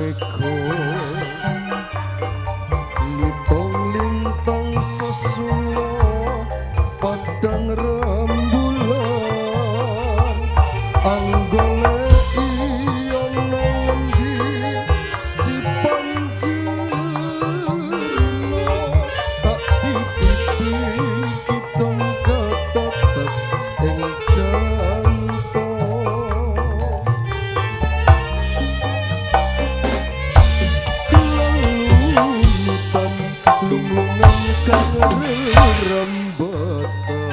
mega ngitung lintang sesula padang rembulan anggoleki ana ngendi si panjerino tak titipi kidung ketetep ing jantung lelumutan lumlungan kang rerembetan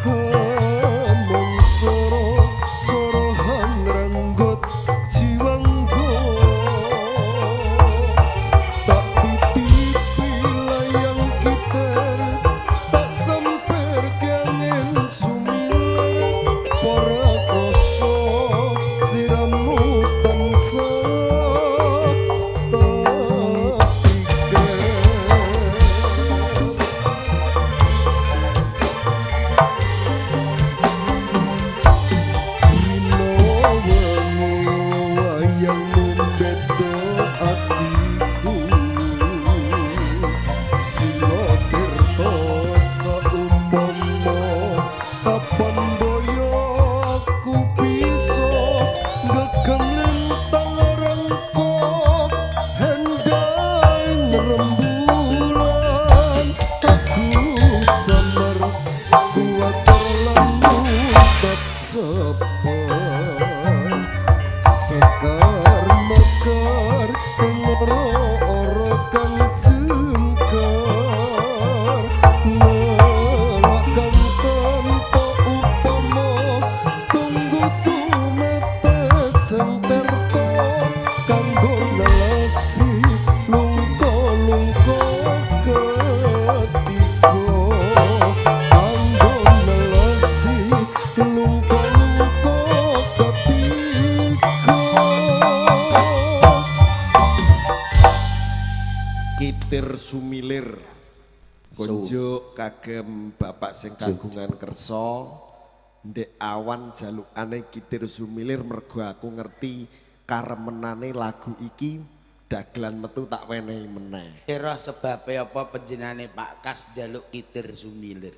hamung soro sorohan renggut jiwanggo tak titipi layang kiter tak samper angin sumilir para krasa sliramu tansah tak pikir. Rino wengi wayangmu beda atiku Sino tirta saumpama kapan boyo aku bisa gegem lintang rengkok hendaing rembulan aku samar kuwatir lan ngucap separ sekar mekar ora kang jengkar nolak kang tanpa upama tunggu tumetes sing tirta kanggo nelesi lungka-lungka ketiga kanggo nelesi lungka-lungka ketiga. Kitir Sumilir konjuk kagem bapak sing kagungan kersa ndek awan jalukane Kitir Sumilir mergo aku ngerti karemenane lagu iki dagelan metu tak wenehi meneh. Kira sebabe apa panjenengane Pak Kas njaluk Kitir Sumilir?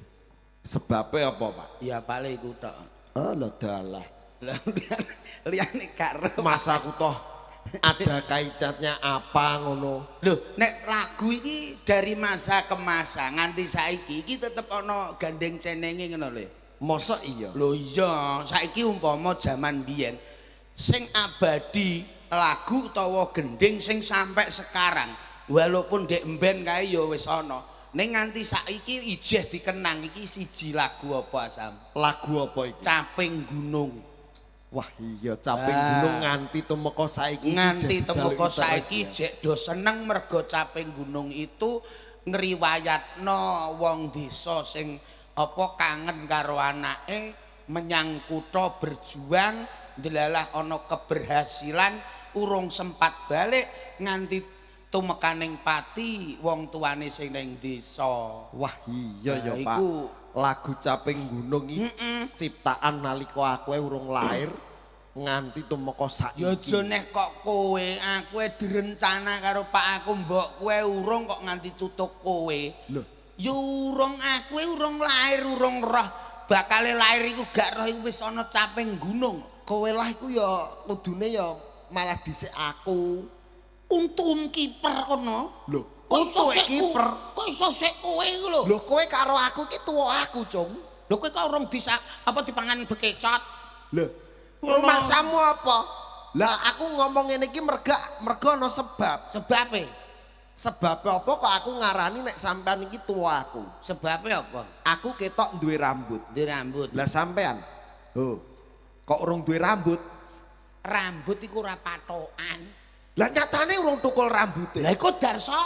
Sebabe apa, Pak? Ya paling iku tok. Oh, lho dalah. Lah liyane gak ero. Masa aku toh ada kaitannya apa ngono? Lho, nek lagu iki dari masa ke masa nganti saiki iki tetep ana gandeng cenenge ngono lho. Mosok iya? Lho iya, saiki umpama jaman biyen sing abadi lagu utawa gending sing sampai sekarang walaupun dek mben kae ya wis ana, ning nganti saiki ijeh dikenang iki siji lagu apa Asam? Lagu apa iki? Caping Gunung. Wah iya, Caping Ah. Gunung nganti tumeka saiki iki Nganti jek tumeka dijaluki terus saiki ya. jek do seneng mergo Caping Gunung itu ngriwayatno wong desa sing apa kangen karo anake menyang kutha berjuang ndelalah ana keberhasilan urung sempat balik nganti tumekaning pati wong tuane sing ning desa. Wah iya ya, Nah, Pak. iku. Lagu Caping Gunung iki ciptaan nalika aku urung lahir nganti tumeka saiki. Ya aja neh kok kowe, aku direncana karo pak aku mbok kowe urung kok nganti tutuk kowe. Lho, Ya urung aku urung lahir, urung roh. Bakale lahir iku gak roh iku wis ana Caping Gunung. Kowe lah iku ya kudune ya malah dhisik aku. Untum kiper kono. Lho, Kok iso untuke sik kiper. Kok iso sik kowe iku lho? Lho kowe karo aku iki tuwa aku, Cung. Lho kowe kok urung bisa apa dipangan bekecot? Lho, rumangsamu apa? Lah aku ngomong ngene iki merga mergo ana sebab. Sebabe? Sebab apa kok aku ngarani nek sampean iki tuwa aku? Sebabe apa? Aku ketok duwe rambut. Di rambut. Lah sampean? Oh. Kok urung duwe rambut? Rambut iku ora patokan. Lah nyatane urung tukul rambute. Lah iku Darso,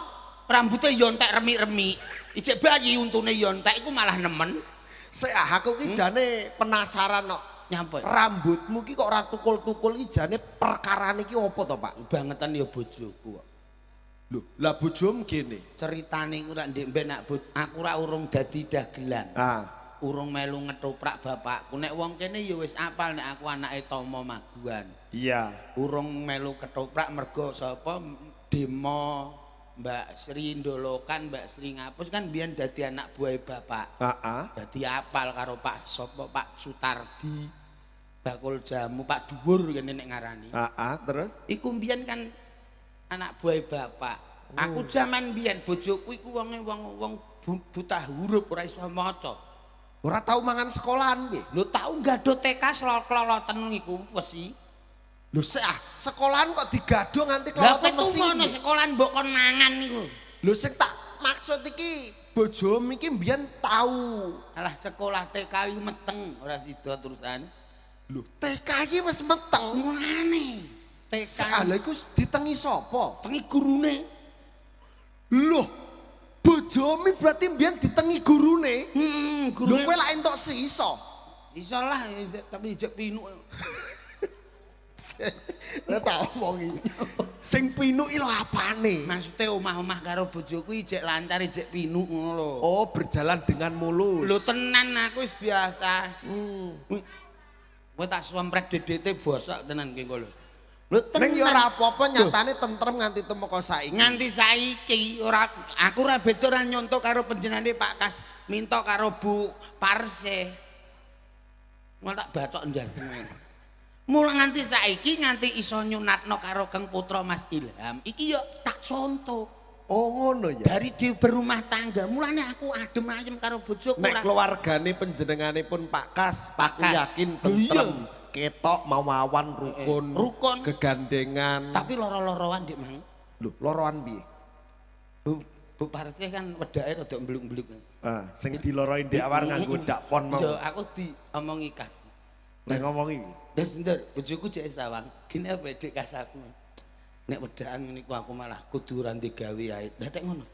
rambute yo entek remik-remik. Ijek bayi untune yo entek iku malah nemen. Sik ah, aku ki jane penasaran kok. Nyampe. Rambutmu ki kok ora tukul-tukul iki jane perkarane iki apa to, Pak? Bangetan ya bojoku kok. Lho, lah bojomu gene. Ceritane iku rak ndek mben nak aku ora urung dadi dagelan. Ah. Urung melu ngetoprak bapakku. Nek wong kene ya wis apal nek aku anake Tomo Maguan. Iya. Urung melu ketoprak mergo sapa Demo Mbak Sri Ndolokan, Mbak Sri Ngapus kan biyen dadi anak buahe bapak. Heeh. Dadi apal karo Pak sapa Pak Sutardi. Bakul jamu Pak Dhuwur kene nek ngarani. Heeh, terus iku mbiyen kan anak buahe bapak. Aku jaman biyen bojoku iku wonge wong buta huruf ora iso maca. Ora tau mangan sekolahan piye? Lho tau gado TK kloloten iku wesi. Lho sik ah, sekolahan kok digado nganti Lah kowe kloloten mesi. tumono sekolahan mbok kon mangan niku. Lho sing tak maksud iki bojomu iki mbiyen tau. Alah sekolah TK iku meteng ora sida terusan. Lho TK iki wis meteng. Mulane TK. Lha iku ditengi sapa? Tengi gurune. Loh, bojomu berarti mbiyen ditengi gurune. Heeh, Lho gurune. kowe lak entuk sisa. Iso lah tapi ijek pinuk. Lah tak omongi. Sing pinuki lho apane? Maksude omah-omah karo bojoku ijek lancar ijek pinuk ngono lho. Oh, berjalan dengan mulus. Lho tenan aku wis biasa. Kowe tak sumpret DDT bosok tenan ki lho. Lho tenan. Ning ya ora apa-apa nyatane tentrem nganti tumeka saiki. Nganti saiki ora aku ora beda ora nyonto karo panjenengane Pak Kas minta karo Bu Parse. Mul tak bacok ndasmu. Mula nganti saiki nganti iso nyunatno karo Kang Putra Mas Ilham. Iki yo tak contoh. Oh ngono ya. Dari di berumah tangga mulane aku adem ayem karo bojoku. Nek keluargane panjenengane pun Pak Kas, Pak aku Kas. yakin tentrem. Ketok mawawan rukun, Rukun. Gegandengan. Tapi loro-loroan Dik Mang. Lho, loroan piye? Bu Parse kan wedake rada mbluk-mbluk. Ah, sing diloroi ndek awar nganggo dakpon mau. Yo aku diomongi Kas. Nek ngomongi. Ndur ndur bojoku jek sawang. Gini apa Dik Kas aku. Nek wedakan ngene iku aku malah kudu ora ndek gawe ae. Lah tek ngono.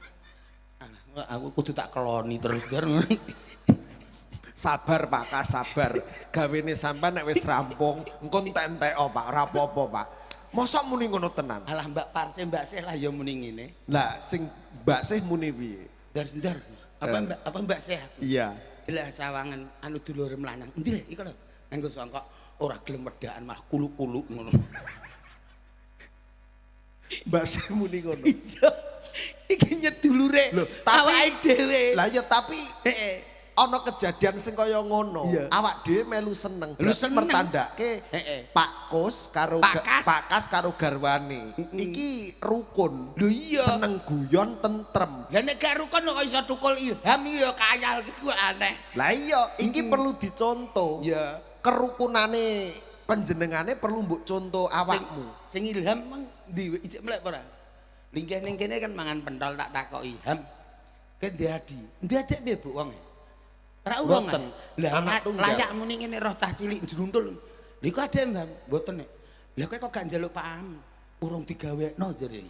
Alah, aku kudu tak keloni terus bar ngono. Sabar Pak Kas, sabar. Gawene sampean nek wis rampung, engko entek-entek Pak, ora apa-apa Pak. Mosok muni ngono tenan. Alah Mbak Parse Mbak Seh lah ya muni ngene. Lah sing Mbak Seh muni piye? Ndur ndur. Apa Mbak apa Mbak Seh aku? Iya. Deleh sawangan anu dulure lanang. Endi le iku lho. Nganggo songkok ora gelem wedakan malah kuluk-kuluk ngono. Mbak Seh muni ngono. Iya. Iki nyedulure Lho, tapi awake dhewe. Lah ya tapi Heeh. ana kejadian sing kaya ngono, Iya. awak dhewe melu seneng. Lu Berarti seneng. mertandake Heeh. Pak Kus karo Pak Kas. Pak Kas karo garwane. Iki rukun. Lho iya. Seneng guyon tentrem. Lah nek gak rukun kok iso tukul Ilham iki ya kayal iku aneh. Lah iya, iki perlu dicontoh. Iya. Kerukunane panjenengane perlu mbok contoh awakmu. Sing Ilham mang ndi ijek mlek ora? Linggih ning kene kan mangan pentol tak takoki, "Ham, ke ndi adi? Ndi adik piye Bu wonge?" Ora urung. Mboten. Lah Anak tunggal. layak muni ngene roh cah cilik njruntul. Lha iku adek Mbak, mboten nek. Lah kowe kok gak njaluk Pak Am? Urung digawekno jere.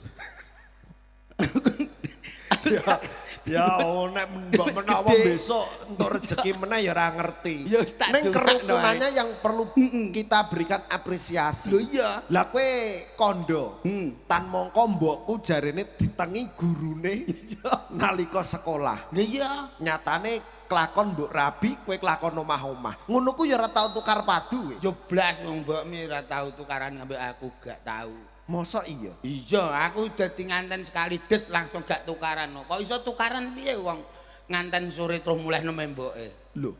Ya oh, nek mbok menawa besok entuk rezeki meneh ya ora ngerti. Ya wis tak Ning dongakno kerukunannya yang perlu kita berikan apresiasi. Lho iya. Lah kowe kondo, tan mongko mbokku jarene ditengi gurune nalika sekolah. Lha iya. Nyatane kelakon mbok rabi, kowe kelakon omah-omah. Ngono ku ya ora tau tukar padu kowe. Yo blas wong mbokmu ora tau tukaran ambek aku gak tau. Mosok iya? Iya, aku dadi nganten sekali des langsung gak tukaran. Kok iso tukaran piye wong nganten sore terus mulih nang mboke. Lho,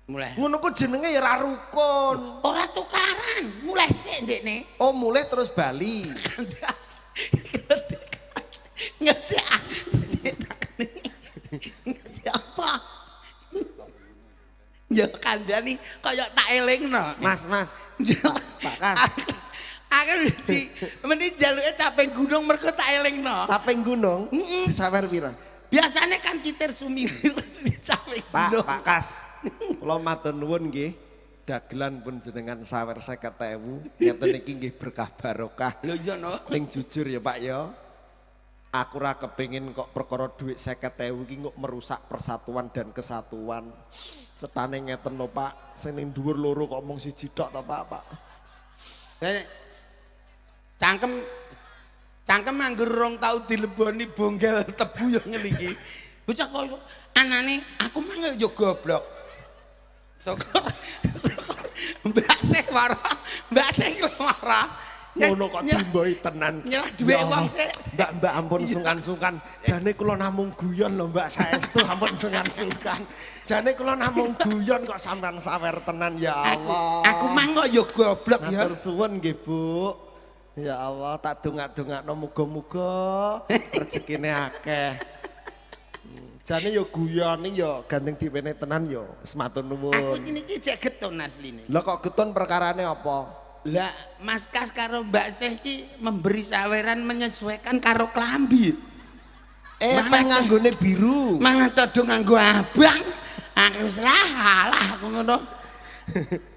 Mulih. ngono ku jenenge ya ora rukun. Ora tukaran, mulih sik ndekne. Oh, mulih terus bali. Nggak sih. Apa? Ya kandhani kaya tak elingno. Mas, Mas. Pak Kas. Aku mesti jaluke caping gunung mergo tak elingno. Caping gunung disawer pira? Biasane kan kitir sumilir caping Pak, gunung. Pak Kas. Kula matur nuwun nggih. Dagelan pun jenengan sawer 50.000. Ngeten iki nggih berkah barokah. Lho iya no. Ning jujur ya Pak ya. Aku ora kepengin kok perkara dhuwit 50.000 iki kok merusak persatuan dan kesatuan. Cetane ngeten lho Pak, sing ning dhuwur loro kok mung siji tok ta Pak, Pak. Cangkem cangkem anggur rong tau dileboni bonggel tebu yo ngene iki. Bocah kok anane aku mang yo goblok. Syukur. Syukur. Mbak Seh marah. Mbak Seh marah. Ngono kok dimboi tenan. Nyelah dhuwit Ya Allah. wong sik. Mbak, Mbak ampun sungkan-sungkan. Jane kula namung guyon lho Mbak saestu ampun sungkan-sungkan. Jane kula namung guyon kok sampean sawer tenan ya Allah. Aku mang kok ya goblok ya. Matur suwun nggih Bu. Ya Allah, tak dongak-dongakno muga-muga rezekine akeh. Jane ya guyone ya gandeng diwene tenan ya wis matur Aku nuwun. ini iki jek getun asline. Lah kok getun perkarane apa? Lah Mas Kas karo Mbak Seh iki memberi saweran menyesuaikan karo klambi. Peh nganggone biru. Mangan todo nganggo abang. Aku wis lah alah aku ngono.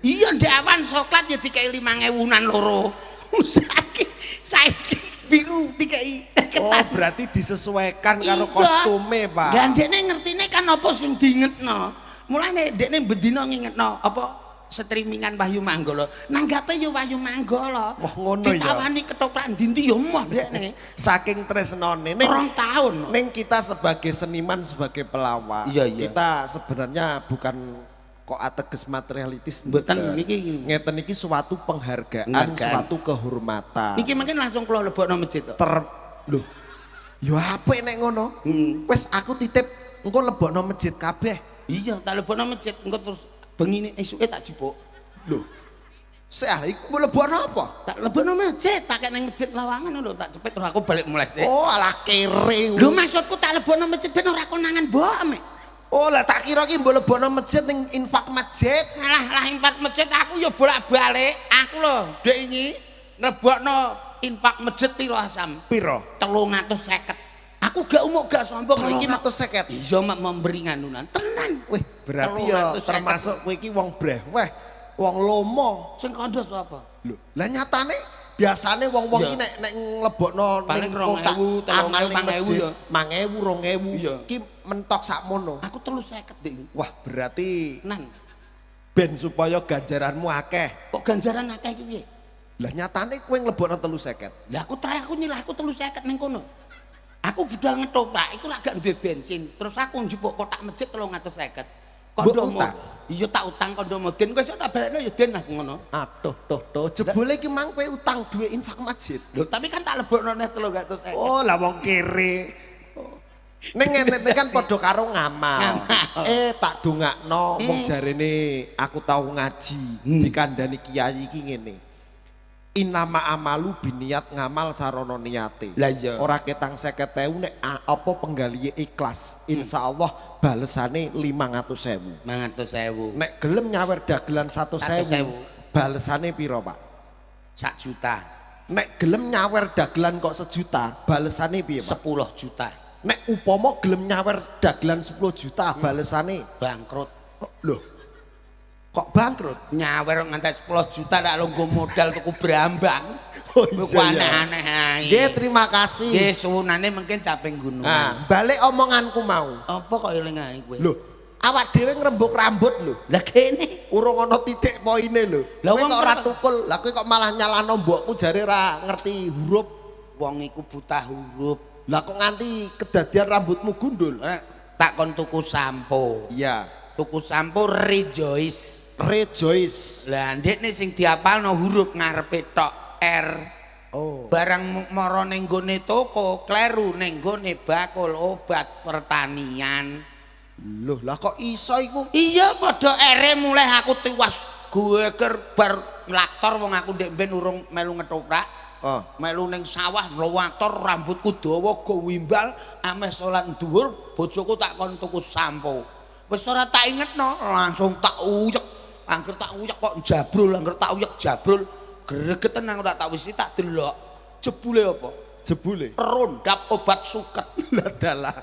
Iya ndek awan soklat ya dikai 5000-an loro. Saiki saiki biru dikai. Oh, berarti disesuaikan karo kostume, Pak. Lah ndekne ngertine kan apa sing diingetno. Mulane ndekne bendina ngingetno apa streamingan Wahyu Manggala. Nanggape ya Wahyu Manggala. Wah, ngono ya. Ditawani ketoprak ndi-ndi ya emoh ndekne. Saking tresnone ning 2 tahun. ning kita sebagai seniman, sebagai pelawak, Iya. kita sebenarnya bukan kok ateges materialitis. Mboten niki. Ngeten iki suatu penghargaan, Penghargaan. suatu kehormatan. Niki mungkin langsung kula lebokno masjid to. Ter lho. Ya apik nek ngono. Wis aku titip engko lebokno masjid kabeh. Iya, tak lebokno masjid engko terus bengine esuke tak jipuk. Lho. Sik ah, iku mbok lebokno apa? Tak lebokno masjid, tak kek ning masjid lawangan lho, tak cepet terus aku balik mulai sik. Oh, alah kere. Lho maksudku tak lebokno masjid ben ora konangan mbok mek. Oh, lah tak kira ki mbok lebokno masjid ning infak masjid. Alah lah infak masjid aku ya bolak-balik. Aku lho dek iki nglebokno infak masjid piro asam? Piro? 350. Aku gak umuk gak sombong iki. 350. Iya mak memberi nganunan. Tenan. Wih, berarti ya 350. termasuk kowe iki wong breweh, wong lomo. Sing kandha sapa? Lho, lah nyatane biasane wong-wong Iya. iki nek nek nglebokno Paling ning kotak 2000, amal ning 3000, masjid, ya. 1000, 2000 Iya. ki mentok sakmono. Aku 350 dek. Wah, berarti Tenan. ben supaya ganjaranmu akeh. Kok ganjaran akeh iki piye? Lah nyatane kowe nglebokno 350. Lah aku try aku nyilah aku 350 ning kono. Aku budal ngetoprak iku lak gak duwe bensin. Terus aku njupuk kotak masjid 350. Mbok Kondo utang? Iya tak utang kondo modin kowe iso tak balekno ya Den aku ngono. Aduh, tuh, tuh. Jebule iki mang kowe utang duwe infak masjid. Lho tapi kan tak lebokno neh 350. Oh, lah wong kere. Oh. Ning ngene kan padha karo ngamal. Ngamal. Eh tak dongakno wong jarene aku tau ngaji dikandani kiai iki ngene. Inama amalu biniat, ngamal sarana niate. Lah iya. Ora ketang 50.000 nek apa penggalihe ikhlas. Insyaallah balesane 500.000. 500.000. Nek gelem nyawer dagelan 100.000, 100.000. Balesane piro, Pak? Sak juta. Nek gelem nyawer dagelan kok sejuta, balesane piye, Pak? 10 juta. Nek upama gelem nyawer dagelan 10 juta, balesane Bangkrut. Oh, loh. Kok bangkrut? Nyawer nganti 10 juta tak lo nggo modal tuku brambang. Oh, Iku iya, iya. aneh-aneh ae. Nggih, terima kasih. Nggih, suwunane mungkin caping gunungan. Nah, balik omonganku mau. Apa kok eling ae kowe? Loh, awak dhewe ngrembug rambut lho. Lah kene Urung ana titik poine lho. Lah, Kowe wong kok ora kenapa? tukul, lah kowe kok malah nyalahno mbokku jare ora ngerti huruf. Wong iku buta huruf. Lah kok nganti kedadian rambutmu gundul? Eh, tak kon tuku sampo. Iya. Tuku sampo Rejoice. Rejoice. Lah ndekne sing diapalno huruf ngarepe tok R. Oh. Barang mara ning gone toko, kleru ning gone bakul obat pertanian. Loh, lah kok iso iku? Iya padha ere mulai aku tiwas geger bar nglaktor wong aku ndek ben urung melu ngetoprak. Oh. Melu ning sawah nglaktor rambutku dawa gowimbal ameh salat dhuwur bojoku tak kon tuku sampo. Wis ora tak ingetno, langsung tak uyek. Angger tak uyek kok jabrul, angger tak uyek jabrul. Gregeten aku tak wisi tak delok. Jebule apa? Jebule. Rondap obat suket. Lah dalah.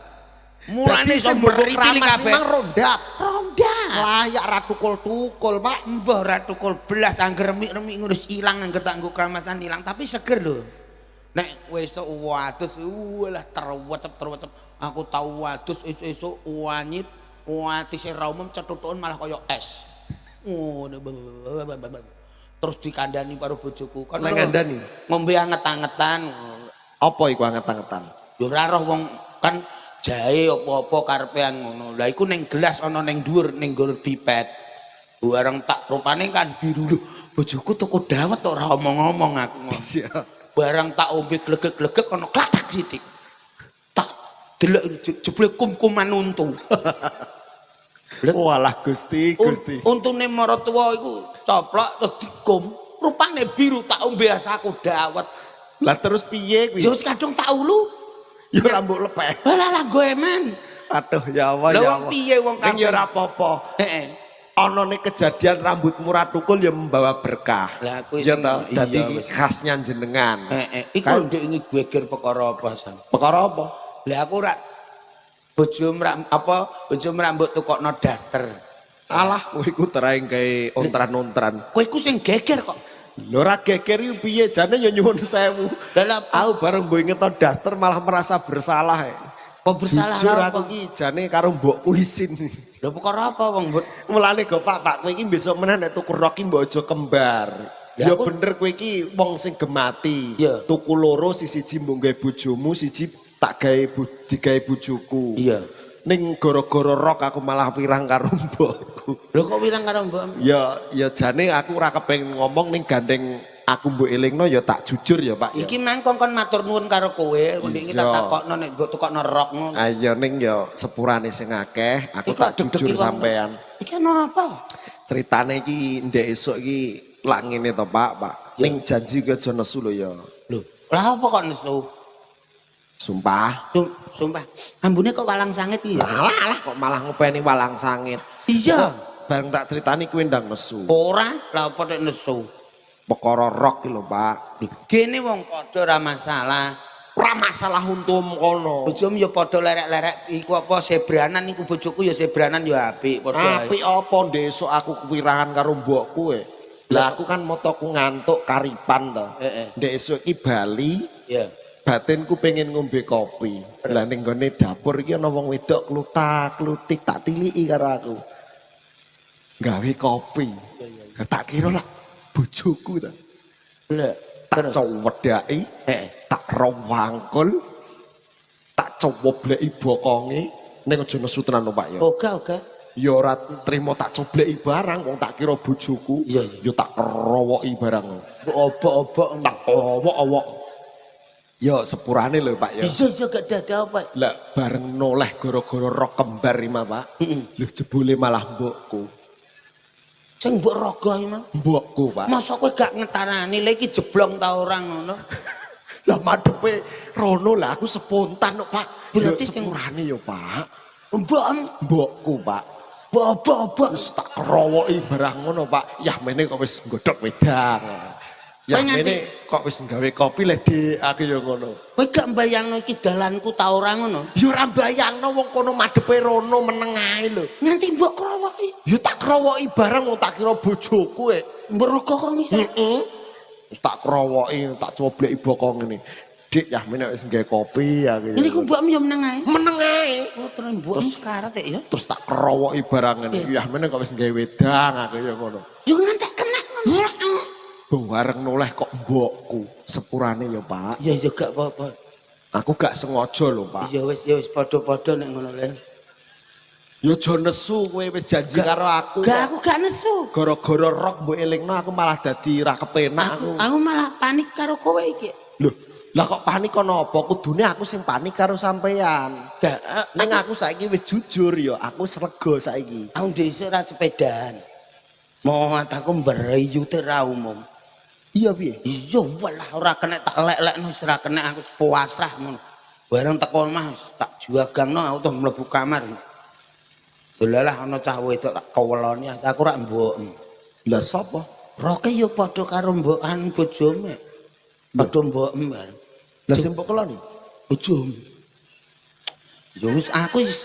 Mulane Dadi iso sing mbok mritili kramas kabeh. Mang rondap. Rondap. Layak ra tukul-tukul, Pak. Mbah ora tukul belas angger remik-remik ngurus ilang angger tak nggo kramasan ilang tapi seger lho. Nek wesuk wadus walah terwecep terwecep aku tau wadus esuk-esuk wanyit watise ra umum cethutukan malah kaya es. Ngono. Terus dikandani karo bojoku. Kon Lah ngandani? Ngombe anget-angetan. Apa iku anget-angetan? Ya ora roh wong kan jahe apa-apa karepean ngono. Lah iku ning gelas ana ning dhuwur ning nggon pipet. Bareng tak rupane kan biru lho. Bojoku tuku dawet ora omong-omong aku ngono. Iya. Bareng tak ombe glegek-glegek ana klatak sithik. Tak delok jebule kum-kuman untu. Walah Gusti, Gusti. Untune maratuwa iku coplok terus dikum. Rupane biru tak ombe aku dawet. Lah terus piye kuwi? Ya wis kadung tak ulu. Ya ora mbok lepeh. Lah lah goeman. Aduh ya Allah Lah ya wong Allah. piye wong Ning ya kabeh? ora apa-apa. Heeh. Anane kejadian rambutmu ra tukul ya membawa berkah. Lah, kuwi ya sing- toh, iya, dadi wis. khasnya jenengan. Heeh. Iku Kan- ndek iki geger perkara apa, San? Perkara apa? Lah aku rak bojomu rak apa bojomu rak mbok tukokno daster. Alah, kowe iku teraing gawe ontran-ontran. Kowe iku sing geger kok. Lho ora geger iku piye jane ya nyuwun sewu. Lah lah Aku bareng mbok ingeto daster malah merasa bersalah. E. apa bersalah Jujur apa? aku ki jane karo mbokku isin. Lho perkara apa wong mbok Mulane go Pak, Pak kowe iki besok meneh nek tuku rok ki mbok aja kembar. Lah Ya aku- bener kowe iki wong sing gemati. Iya. Tuku loro siji mbok gawe bojomu, siji tak gawe digawe bojoku. Iya. Ning gara-gara rok aku malah wirang karo mbokku. Lho kok wirang karo mbok? Ya ya jane aku ora kepengin ngomong ning gandeng aku mbok elingno ya tak jujur ya Pak ya. Iki mang kongkon matur nuwun karo kowe, ndek iki tak Iya. takokno nek mbok tukokno rok ngono. Ayo ning ya sepurane sing akeh, aku Iki tak kok deg-deg jujur iki wong. sampean. Iki ana apa? Ceritane iki ndek esuk iki lak ngene to Pak, Pak. Ning janji kowe aja nesu lho ya. Lho, lah apa kok nesu? Sumpah. Sumpah. Ambune kok walang sangit iki ya? Alah alah kok malah ngopeni walang sangit. Iya. Bareng tak critani kowe ndang nesu. Ora, lah apa nek nesu? Perkara rok iki lho Pak. Lho, gene wong padha ora masalah. Ora masalah untum kono. Bojomu ya padha lerek-lerek iku apa sebranan iku bojoku ya sebranan ya apik padha. Apik apa ndesuk aku kewirangan karo mbokku e. Lah aku kan motoku ngantuk karipan to. Heeh. Ndek esuk iki bali, Iya. batinku pengen ngombe kopi. Lah ning gone dapur iki ana wong wedok klutak-klutik tak tiliki karo aku. Gawe kopi. Lah tak kira lah bojoku ta. Lho, Tak terus. cowedaki, Heeh. tak rowangkul, tak cowobleki bokonge ning aja nesu tenan lho, Pak ya. Oga, oga. Ya ora trimo tak cobleki barang wong tak kira bojoku. Iya, iya. Ya tak kerowoki barang. Mbok obok-obok. Tak owok-owok. Ya sepurane lho Pak ya. Iya, iya gak ada apa. Lah bareng noleh gara-gara rok kembar iki mah, Pak. Heeh. Lho jebule malah mbokku. Sing mbok rogoh iki, Mang. Mbokku, Pak. Masa kowe gak ngetarani lha iki jeblong ta ora ngono? Lah madhepe rono lah aku spontan kok, Pak. Berarti Ya sing- sepurane ya, Pak. Mbok Mbokku, Pak. mbok obok-obok. Wis tak kerowoki barang ngono, Pak. Yah mene kok wis nggodhok wedang. Yah Kowe nganti- mene kok wis nggawe kopi le Dik, aku ya ngono. Kowe gak mbayangno iki dalanku ta ora ngono? Ya ora mbayangno wong kono madhepe rono meneng ae lho. Nganti mbok krowoki. Ya tak krowoki barang wong tak kira bojoku e. Mbok rogoh kok ngisor. Heeh. Wis tak krowoki, tak cobleki bokong ngene. Dik, yah mene wis nggawe kopi aku ya. Ini ku mbokmu ya meneng ae. meneng ae. Oh, terus mbokmu sekarat ya. Terus tak krowoki barang ngene. Yah mene kok wis nggawe wedang aku ya ngono. Ya ngantek kena ngono. Bareng noleh kok mbokku. Sepurane ya, Pak. Ya ya gak apa-apa. Aku gak sengaja lho, Pak. Ya wis ya wis padha-padha nek ngono le. Ya aja nesu kowe wis janji karo aku. Gak aku gak nesu. Gara-gara rok mbok elingno aku malah dadi ra kepenak Aku aku. aku malah panik karo kowe iki. Loh, lah kok panik kono apa? Kudune aku sing panik karo sampean. Gak Ning aku saiki wis jujur ya, aku wis lega saiki. aku dhisik ora sepedaan. Mau mataku mbreyute ra umum. Iya piye? Iya walah ora kena tak lek-lekno wis ora kena aku pasrah ngono. Bareng teko omah wis tak juagangno aku tuh mlebu kamar. Dolalah ana cah wedok tak keweloni aku rak mbok. Lah sapa? Roke ya padha karo mbokan bojone. Padha mbokem bareng. Lah sing mbok keloni? Bojomu. Ya wis aku wis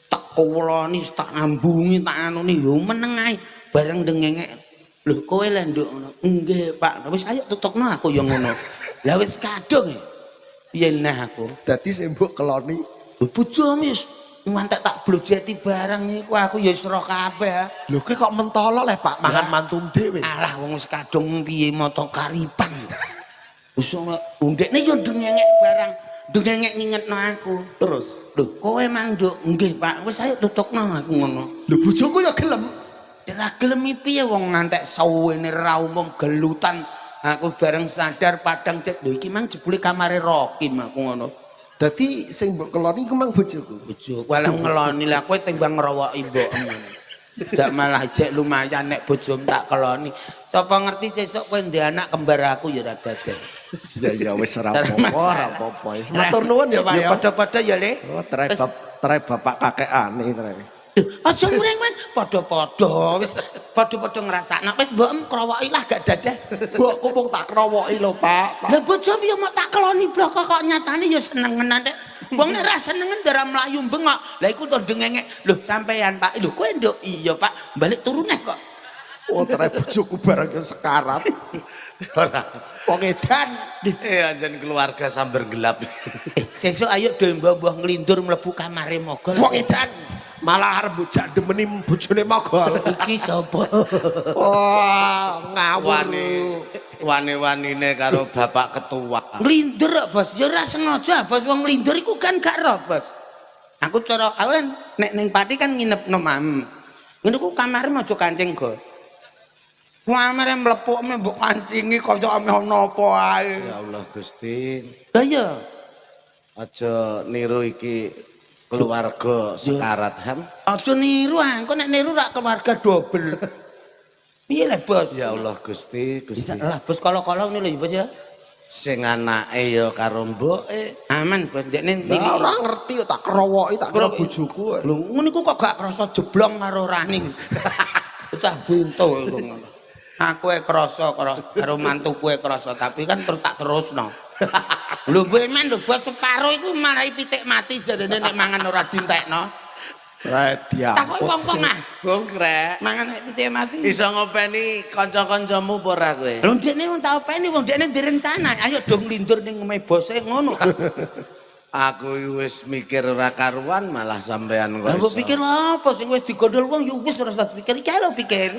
tak keweloni, wis tak ngambungi, tak anuni yo meneng ae. Bareng dengengek. Lho kowe lho nduk ngono. Nggih, Pak. Wis ayo tutupno aku ya ngono. Lah wis kadung. Piye neh aku? Dadi sing mbok keloni Lho bojomu wis ngantek tak blojeti barang iku aku ya wis roh kabeh. Lho kowe kok mentolo leh Pak mangan mantum dhewe. Alah wong wis kadung piye mata karipan. Wis ndekne yo dengengek barang, dengengek ngingetno aku. Terus Lho, kowe mang nduk, nggih Pak, wis ayo tutukno aku ngono. lho bojoku ya gelem. Ora gelem piye wong ngantek sawene ra umum gelutan. Aku bareng sadar padang cek lho iki mang jebule kamare Rokim aku ngono. Dadi sing mbok keloni iku mang bojoku. Bojo, walah ngeloni lah kowe timbang ngrowoki mbok. Ndak malah jek lumayan nek bojomu tak keloni. Sapa ngerti sesuk kowe ndek anak kembar aku ya ora daden. Ya ya wis ora apa-apa, ora apa-apa. Wis matur nuwun ya, Pak Ya ya. padha-padha ya, Le. Oh, tre bapak kakekane tre. Aja mreng men, padha-padha wis padha-padha ngrasakno. Wis mbok em krowoki lah gak dadah. Mbokku mung tak krowoki lho, Pak. Lah bojomu ya mau tak keloni blok kok nyatane ya senengen nek. Wong nek ra senengen darah mlayu bengok. Lah iku to dengengek. Lho sampean Pak. Lho kowe nduk iya Pak, balik turune kok. Oh, tre bojoku barang yo sekarat. Ora. Wong edan. Anjen keluarga samber gelap. Sesuk ayo do mbah-mbah nglindur mlebu kamare Mogol. Wong edan. Malah arep bocah demeni bojone Mogol. Iki sapa? Wah, ngawur. Wani wani-wanine karo bapak ketua. Nglindur kok, Bos. Ya ora sengaja, Bos. Wong nglindur iku kan gak roh, Bos. Aku cara aku kan nek ning Pati kan nginep no mam. Ngono ku kamare aja kancing, Go. Kamare mlepuk mbok kancingi kaya ame ana apa ae. Ya Allah Gusti, Lah iya. aja niru iki keluarga sekarat ham. Aja niru, engko nek niru rak keluarga dobel. Piye le, Bos? Ya Allah Gusti, Gusti. Lah, Bos kala-kala ngene lho ya, Bos ya. Sing anake ya karo mboke. Aman, Bos. Ndekne Lah ora ngerti kok tak krowoki tak kira bojoku. Lho ngono iku kok gak krasa jeblong karo raning. Bocah bento iku ngono. Aku e krasa karo mantuku e krasa, tapi kan terus tak terusno. Lho mbok men lho bos separo iku marai pitik mati jarene nek mangan ora dintekno. Re Takoki diampun. wong-wong ah, Bongkrek. mangan nek pitik mati. Iso ngopeni kanca-kancamu apa ora kowe? Lho ndekne wong tak openi wong ndekne direncana, ayo do nglindur ning omahe bose ngono. Aku wis mikir ora karuan malah sampean kok. Lah mbok iso. pikir apa sing wis digondol wong ya wis ora usah dipikir iki lho pikir.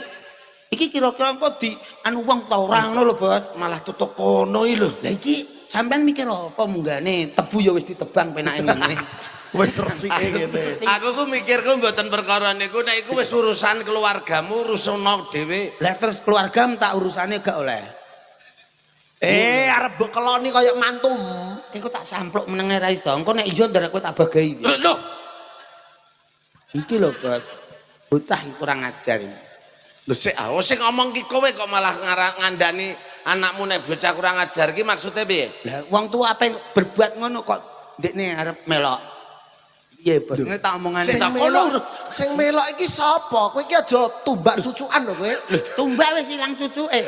Iki kira-kira engko di anu wong ta ora ngono lho, Bos. Malah tutuk kono iki lho. Lah iki sampean mikir apa munggane tebu ya wis ditebang penake ngene. Wis resike ngene. Aku ku mikirku mboten perkara niku nek iku wis urusan keluargamu urusono dhewe. Lah terus keluarga tak urusane gak oleh. Arep mbok keloni kaya mantumu. Engko tak sampluk menenge ra iso. Engko nek iya ndak kowe tak bagahi. Lho, lho. Iki lho, Bos. Bocah iki kurang ajar iki. Lho sik ah, sing ngomong ki kowe kok malah ngandani anakmu nek bocah kurang ajar ki maksudnya piye? Lah wong tua apa berbuat ngono kok ndekne arep melok. Piye, Bos? Ngene tak omongane. Sing melok, sing melok iki sapa? Kowe iki aja tumbak cucukan lho kowe. Lho, tumbak wis ilang cucuke.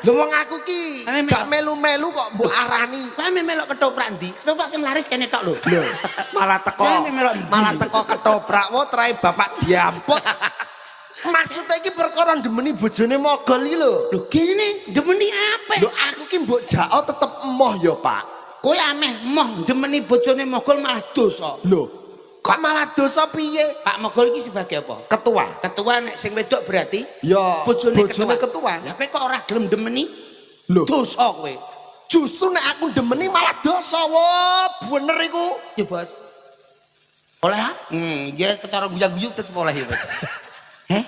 Lho wong aku ki gak melu-melu kok mbok arani. Kowe melok ketoprak ndi? Ketoprak sing laris kene tok lho. Lho, malah teko. Malah teko ketoprak wo trae bapak diamput. Maksudnya iki perkara ndemeni bojone Mogol iki lho. Lho gene ndemeni apik. Lho aku ki mbok jao tetep emoh ya, Pak. Kowe ameh emoh ndemeni bojone Mogol malah dosa. Lho, kok malah dosa piye? Pak Mogol iki sebagai apa? Ketua. Ketua nek sing wedok berarti Ya, bojone ketua. Lah kowe kok ora gelem ndemeni? Lho, Dosa kowe. justru nek aku ndemeni malah dosa. Wah, bener iku. Ya, Bos. Oleh ah? Ya ketara guyu-guyu tetep oleh ya, Bos. Heh?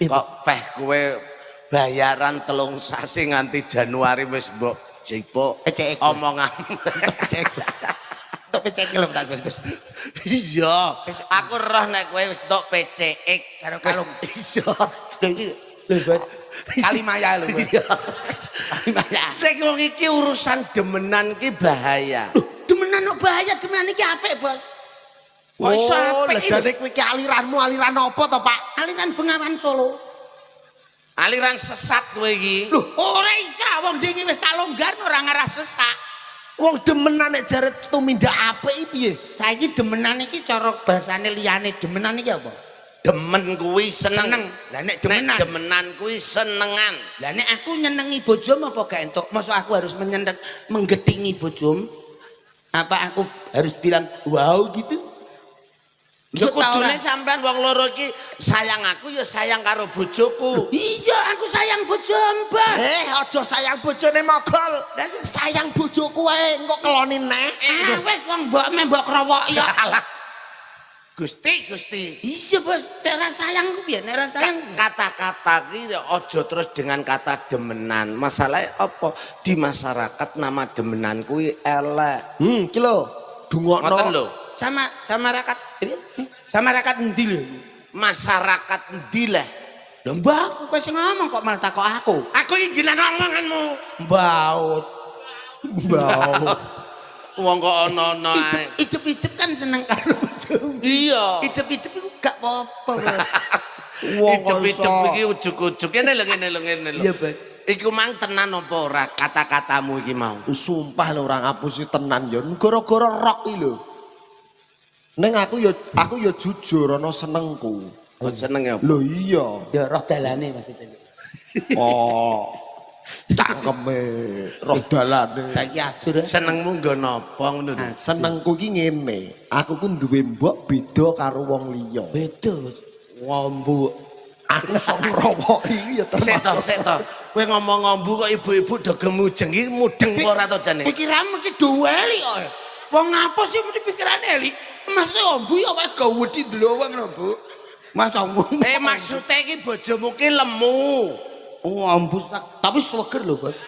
Kok peh kowe bayaran 3 sasi nganti Januari wis mbok jipuk omongan. PCX. Tok PCX lho tak Bos. Iya, aku roh nek kowe wis tok PCX karo kalung. Iya. Lho iki lho Bos. Kalimaya lho Bos. Kalimaya. Nek wong iki urusan demenan ki bahaya. Lho, demenan kok bahaya, demenan iki apik, Bos. Kok iso Oh, apik lah jane kowe iki aliranmu aliran apa to, Pak? Aliran Bengawan Solo. Aliran sesat kowe iki. Lho, ora iso wong dhewe wis tak longgar ora ngarah sesak. Wong demenan nek jare tumindak apik iki piye? Saiki demenan iki cara bahasane liyane demenan iki apa? Demen kuwi seneng. Seneng. Lah nek demenan. Nek demenan kuwi senengan. Lah nek aku nyenengi bojomu apa gak entuk? Mosok aku harus menyeneng menggetingi bojomu? Apa aku harus bilang wow gitu? Ya kudune sampean wong loro iki sayang aku ya sayang karo bojoku. Iya, aku sayang bojomu, Bos. Aja sayang bojone Mogol. Sayang bojoku wae engko keloni neh. Ah, wis wong mbok me mbok krowoki ya. Alah. Gusti, Gusti. Iya, Bos, nek ora sayang ku piye? Nek ora sayang Kata-kata ki aja terus dengan kata demenan. Masalahnya apa? Di masyarakat nama demenan kuwi elek. Ki lho, dungokno. Ngoten lho. Sama sama rakat sama rakat endi lho? Masyarakat endi lah? Lho mbah, aku kowe sing ngomong kok malah takok aku. Aku iki gila omonganmu. Baut. Bau. Wong kok ana-ana ae. Idep-idep kan seneng karo bojomu. Iya. Idep-idep iku gak apa-apa, Bos. Wong kok Idep-idep iso. iki ujug-ujug ngene lho, ngene lho, ngene lho. Iya, Bos. Iku mang tenan apa ora kata-katamu iki mau? Sumpah lho, ora ngapusi tenan ya. Gara-gara rok iki lho. Ning aku ya jujur ana senengku. Oh, seneng ya? Lho iya. Ya roh dalane maksudnya. Oh. Cangkeme roh dalane. Saiki ajur. Senengmu nggo napa ngono lho? Senengku ki ngene. Aku ku duwe mbok beda karo wong liya. Beda, Bos. Ngombu. Aku iso ngrowoki iki ya Sik to, termasuk. sik to. Kowe ngomong ngombu kok ibu-ibu do gemujeng iki mudeng apa ora to jane? Pikiran mesti duweli kok. Wong ngapus sih mesti pikirane eli. Maksudnya ombu ya awake gawedi ndelok ngono, Bu. Mas ombu. Eh, maksude iki bojomu ki lemu. Oh, ombu tapi seger lho, Bos.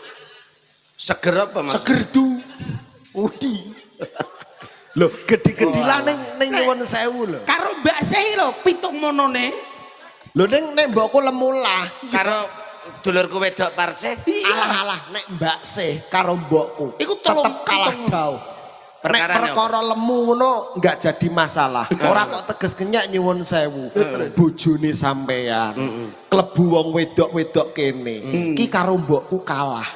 Seger apa, Mas? Seger du. Udi. Lho, gedhi-gedhilan ning ning nyuwun sewu lho. Karo Mbak Seh lho pitung monone. Lho ning nek mbokku lemu lah. Karo dulurku wedok Parse. Alah-alah nek Mbak Seh karo mbokku Iku telung- tetep kalah pitung. jauh. Nek Perkarane perkara lemu ngono enggak jadi masalah. Ora kok teges kenyak, nyuwun sewu. Bojone sampean klebu wong wedok-wedok kene. Ki karo mbokku kalah.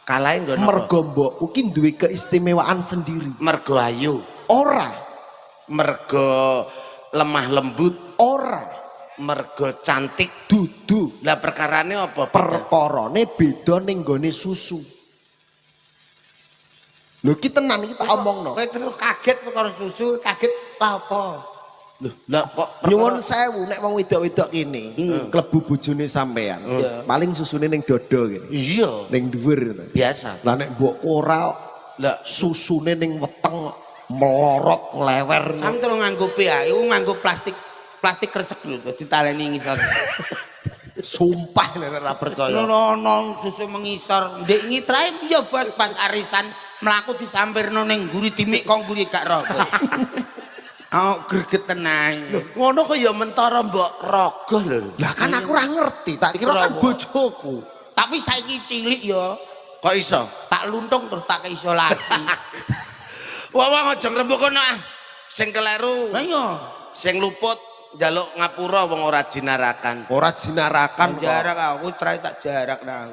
Kalahe nggo napa? Mergo mbokku ki duwe keistimewaan sendiri. Mergo ayu, Ora, mergo lemah lembut, ora, mergo cantik. Dudu. Lah perkarane apa? Perkarane beda ning gone susu. Lho, ki tenan iki tak omongno. Kowe terus kaget perkara susu, kaget lah apa? Lho, lah kok Nyuwun sewu, nek wong wedok-wedok kene klebu bojone sampean. Paling susune ning dodo kene. Iya, Ning dhuwur ngono. Biasa. Lah nek mbokku ora, Lah susune ning weteng melorot nglewer. Sam terus nganggo PA, iku nganggo plastik plastik kresek lho ditaleni ngisor. Sumpah nek ora percaya. Ngono ono susu mengisor. Ndek ngitrae ya bos pas arisan mlaku disampirno ning mburi dimik kok mburi gak roh. Oh, gregeten ae. Ngono kok ya mentara mbok rogoh lho. Lah kan aku ora ngerti, tak kira kan bojoku. Tapi saiki cilik ya, Kok iso? Tak luntung terus tak isolasi. Wah, wah, aja ngrembug kono ah. Sing keleru, Lah iya, sing luput njaluk ngapura wong ora jinarakan. Ora jinarakan kok. Jarak aku try tak jarak nah.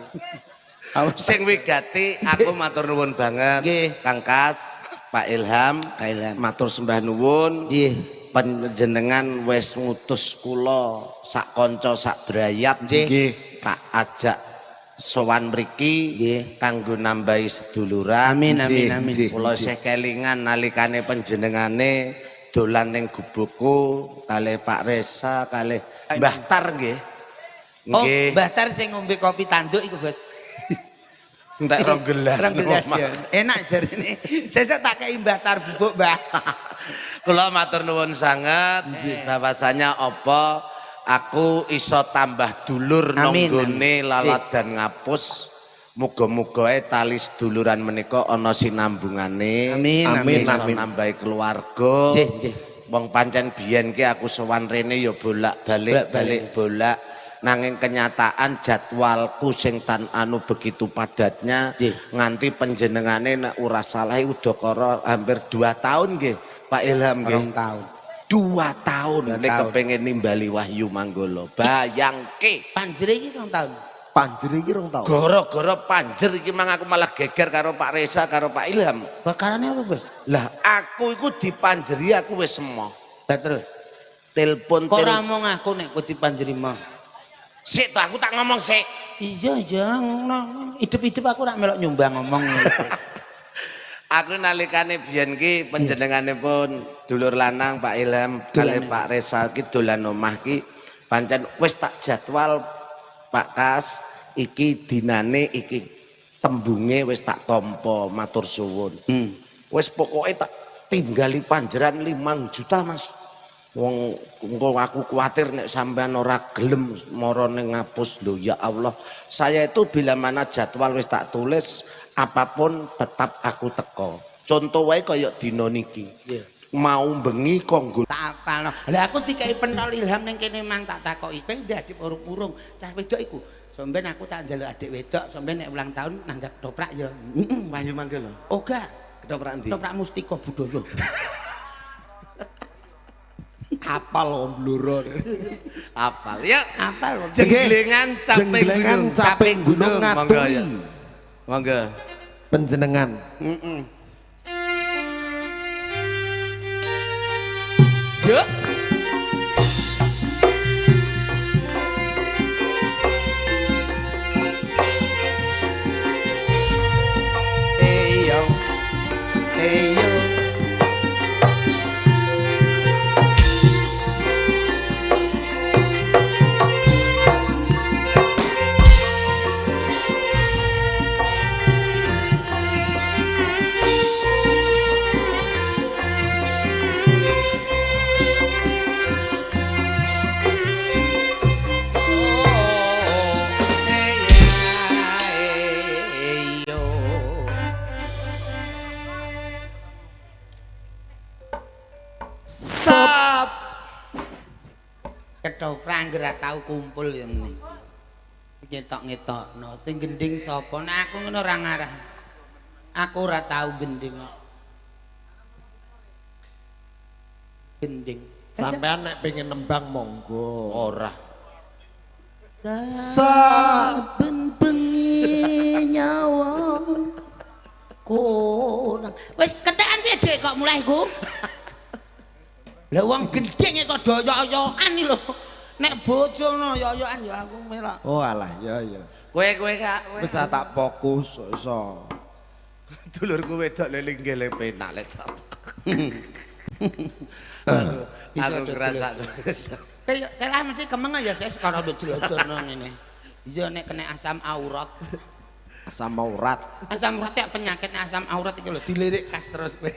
Aku. Sing wigati aku matur nuwun banget. Nggih. Kang Kas, Pak Ilham, Pak Ilham. Matur sembah nuwun. Nggih. Panjenengan wis ngutus kula sak kanca sak brayat Nggih. Nggih. Tak ajak sowan mriki Nggih. Kanggo nambahi seduluran. Amin amin Nggih, amin. nggih. Kula isih kelingan nalikane panjenengane dolan ning gubukku kalih Pak Resa kalih Mbah Tar nggih. Oh, Nggih. Mbah Tar sing ngombe kopi tanduk iku, Bos. Entek rong gelas. Rong gelas no, ya. Enak jarine. Sesuk tak kei Mbah Tar bubuk, Mbah. Kula matur nuwun sanget bahwasanya apa aku iso tambah dulur Amin, nonggone amin. laladan ngapus. Muga-muga ae tali seduluran menika ana sinambungane. Amin, Amin, Iso amin. nambahi keluarga. Nggih, nggih. Wong pancen biyen ki aku sowan rene ya bolak-balik balik bolak, nanging kenyataan jadwalku sing tan anu begitu padatnya nganti panjenengane nek ora salah udakara hampir 2 tahun nggih, Pak Ilham, nggih. 2 tahun. 2 tahun 2 nek tahun. kepengin nimbali Wahyu Manggolo, bayangke. Panjere iki 2 tahun. Panjer iki 2 tahun. Gara-gara panjer iki mang aku malah geger karo Pak Resa karo Pak Ilham. Perkarane apa, Bos? Lah aku iku dipanjeri aku wis emoh. Lah terus Telepon kok ora telepon. omong aku nek kowe dipanjeri mah. Sik to, aku tak ngomong sik. Iya iya ngono. Idep-idep aku ora melok nyumbang ngomong. Aku nalikane biyen ki panjenengane pun dulur lanang Pak Ilham kalih Pak Resa ki dolan omah ki pancen wis tak jadwal, Pak Kas, iki dinane iki tembunge wis tak tampa matur suwun. Wis pokoke tak tinggali panjeran 5 juta, Mas. Wong engko aku kuwatir nek sampean ora gelem marane ngapus lho ya Allah. Saya itu bila mana jadwal wis tak tulis apapun tetap aku teko. Contoh wae kaya dina niki. Iya. Mau bengi kok nggo Tak apalno. Lah aku dikai pentol Ilham ning kene mang tak takoki kowe ndek adik urung-urung cah wedok iku. Sampeyan aku tak njaluk adik wedok, sampeyan nek ulang tahun nanggap ketoprak ya. Heeh. Wahyu manggil lho. Oh gak, Ketoprak ndi? ketoprak mustika budaya. Apal wong Blora. Apal ya. Apal wong. Jenglengan caping Jenglengan gunung. caping gunung Monggo ya. ngaturi. Monggo. Panjenengan. Heeh. Juk. Eyo. Eyo. Sap. Ketoprak anggere tau kumpul yang ini. Ngetok-ngetokno sing gending sapa? Nek aku ngono ora ngarah. Aku ora tau gending kok. Gending. Sampean nek pengen nembang monggo. Ora. Saben bengi nyawa kurang. Wis ketekan piye Dik kok mulai iku? Lah wong gendinge kok doyok-yokan iki lho. Nek bojo ngono yoyokan ya aku melok. Oh alah ya ya. Kowe kowe Kak. Wis tak fokus iso. Dulurku wedok leling geleng penak lek. Aku ngrasa. Kayak lah mesti kemeng ya saya sekarang mbok jlojono ngene. Iya nek kena asam aurat. Asam aurat. Asam aurat ya penyakit asam aurat iki lho dilirik kas terus kowe.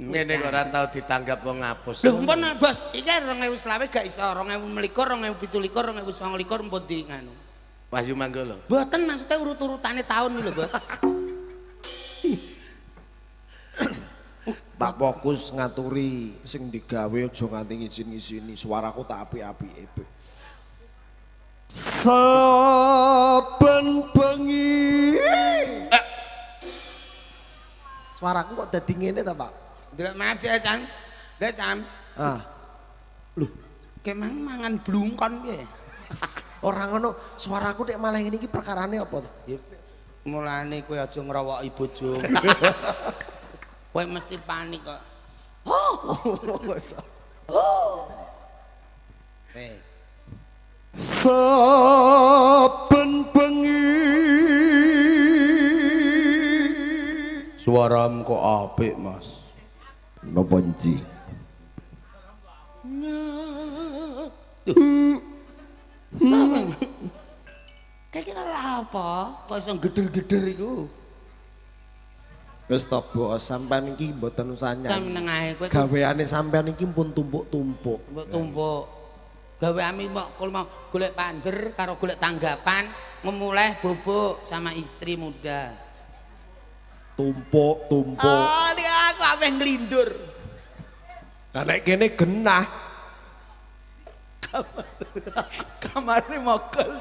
Ngene kok ora tau ditanggap wong ngapus. Lho mpun Bos, iki 2025 gak iso, 2021, 2027, 2029 mpun di nganu. Wahyu Manggolo. Mboten maksudnya urut-urutane tahun lho, Bos. Tak fokus ngaturi sing digawe aja nganti ngizin-ngizini, suaraku tak apik-apike. Saben bengi. Suaraku kok dadi ngene ta, Pak? Delok maaf sik, Cam. Ndek, Cam. Ah, Lho, kemang mangan blungkon piye? ora ngono, suaraku nek malah ngene iki perkarane apa to? Mulane kowe aja ngrowoki bojomu. Kowe mesti panik kok. Wes. Saben bengi. Suaramu kok apik, Mas. Napa nji? Kayak kira lah apa? Kok iso geder-geder iku? Wis to, Bos, sampean iki mboten usah Kan nyanyi. menengahe kowe Gaweane sampean iki pun tumpuk-tumpuk. mbok tumpuk. Gawe ami mok kul mau golek panjer karo golek tanggapan, ngemuleh bobok sama istri muda. Tumpuk-tumpuk. Oh, iki aku ameh nglindur. Lah nek kene genah. Kamare mogol.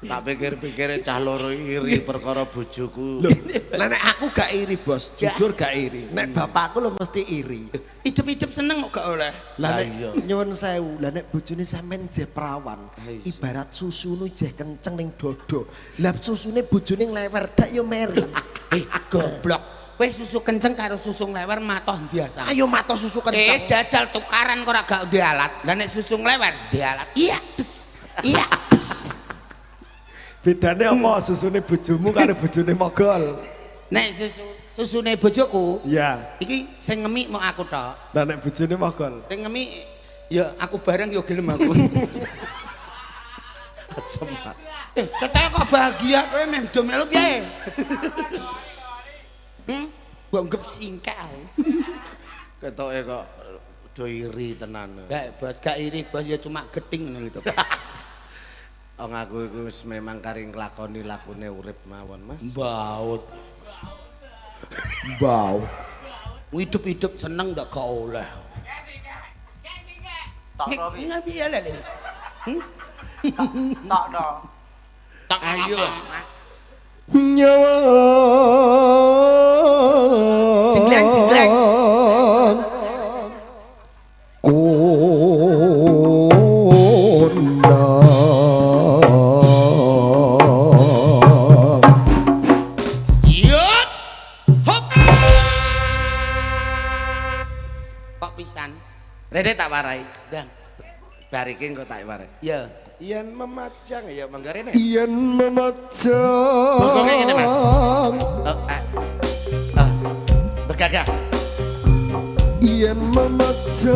Tak pikir-pikir cah loro iri perkara bojoku. Lho, lah nek aku gak iri, Bos. Jujur gak iri. Nek bapakku lho mesti iri. Idep-idep seneng kok gak oleh. Lah nek iya. nyuwun sewu, lah nek bojone sampean jeh perawan, ibarat susu nu jeh kenceng ning dodo. Lah susune bojone nglewer dak yo meri. Goblok. Kowe susu kenceng karo susu nglewer matoh biasa. Ayo mato susu kenceng. Jajal tukaran kok ora gak ndek alat. Lah nek susu nglewer ndek alat. Iya. Iya. Bedane apa susune bojomu karo bojone Mogol? Nek susune bojoku, Iya. iki sing ngemik mau aku tok. Lah nek bojone Mogol. Sing ngemik ya aku bareng ya gelem aku. Semak. Ketake kok bahagia kowe meh do melu piye? Bonggep singkek aku. Ketoke kok Do iri tenan. Gak bos, gak iri bos ya cuma geting ngono lho. Wong aku iku wis memang kari nglakoni lakune urip mawon, Mas. Baut. Baut. Hidup-hidup seneng ndak gak oleh. Tokno piye? Nggak piye lho. Tokno. Ayo, Mas. Nyawa. Jenggleng, jenggleng. Kondang. Yut. Hop. Kok pisan? Rene tak warai. Dang. Bar iki engko tak warai. Ya. Yen memajang ya monggo rene. Yen memajang. Bokongnya ngene, Mas. Oh, ah. Ah. Begagah. Yen memajang.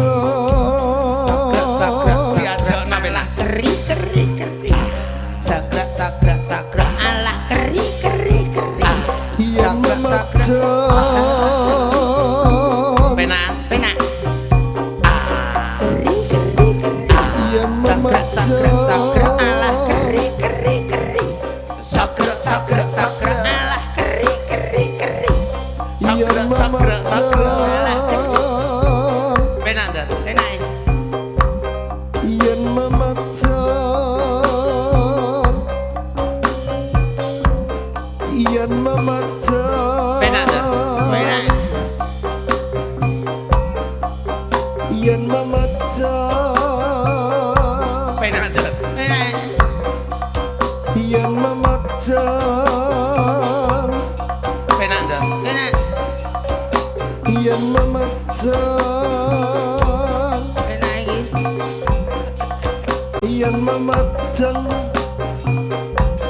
Sagrak, sagrak, Diajokno penak. Keri keri keri. Sagrak sagrak sagrak alah keri keri keri. Yen Sagrak, sagrak. memajang. Penak. Penak. Keri keri keri. Yen Sagrak sagrak sagrak alah memajang. keri keri keri. Sagrak sagrak Sagrak alah keri keri keri. Yen Sagrak sagrak sagrak. memajang. Penak ndak? Penak. Yen memajang. Yen memajang. Penak ndak? Penak. Yen memajang. Penak ndak? Penak. Yen memajang. Penak ndak? Penak. Yen memajang. Penak iki. Yen memajang.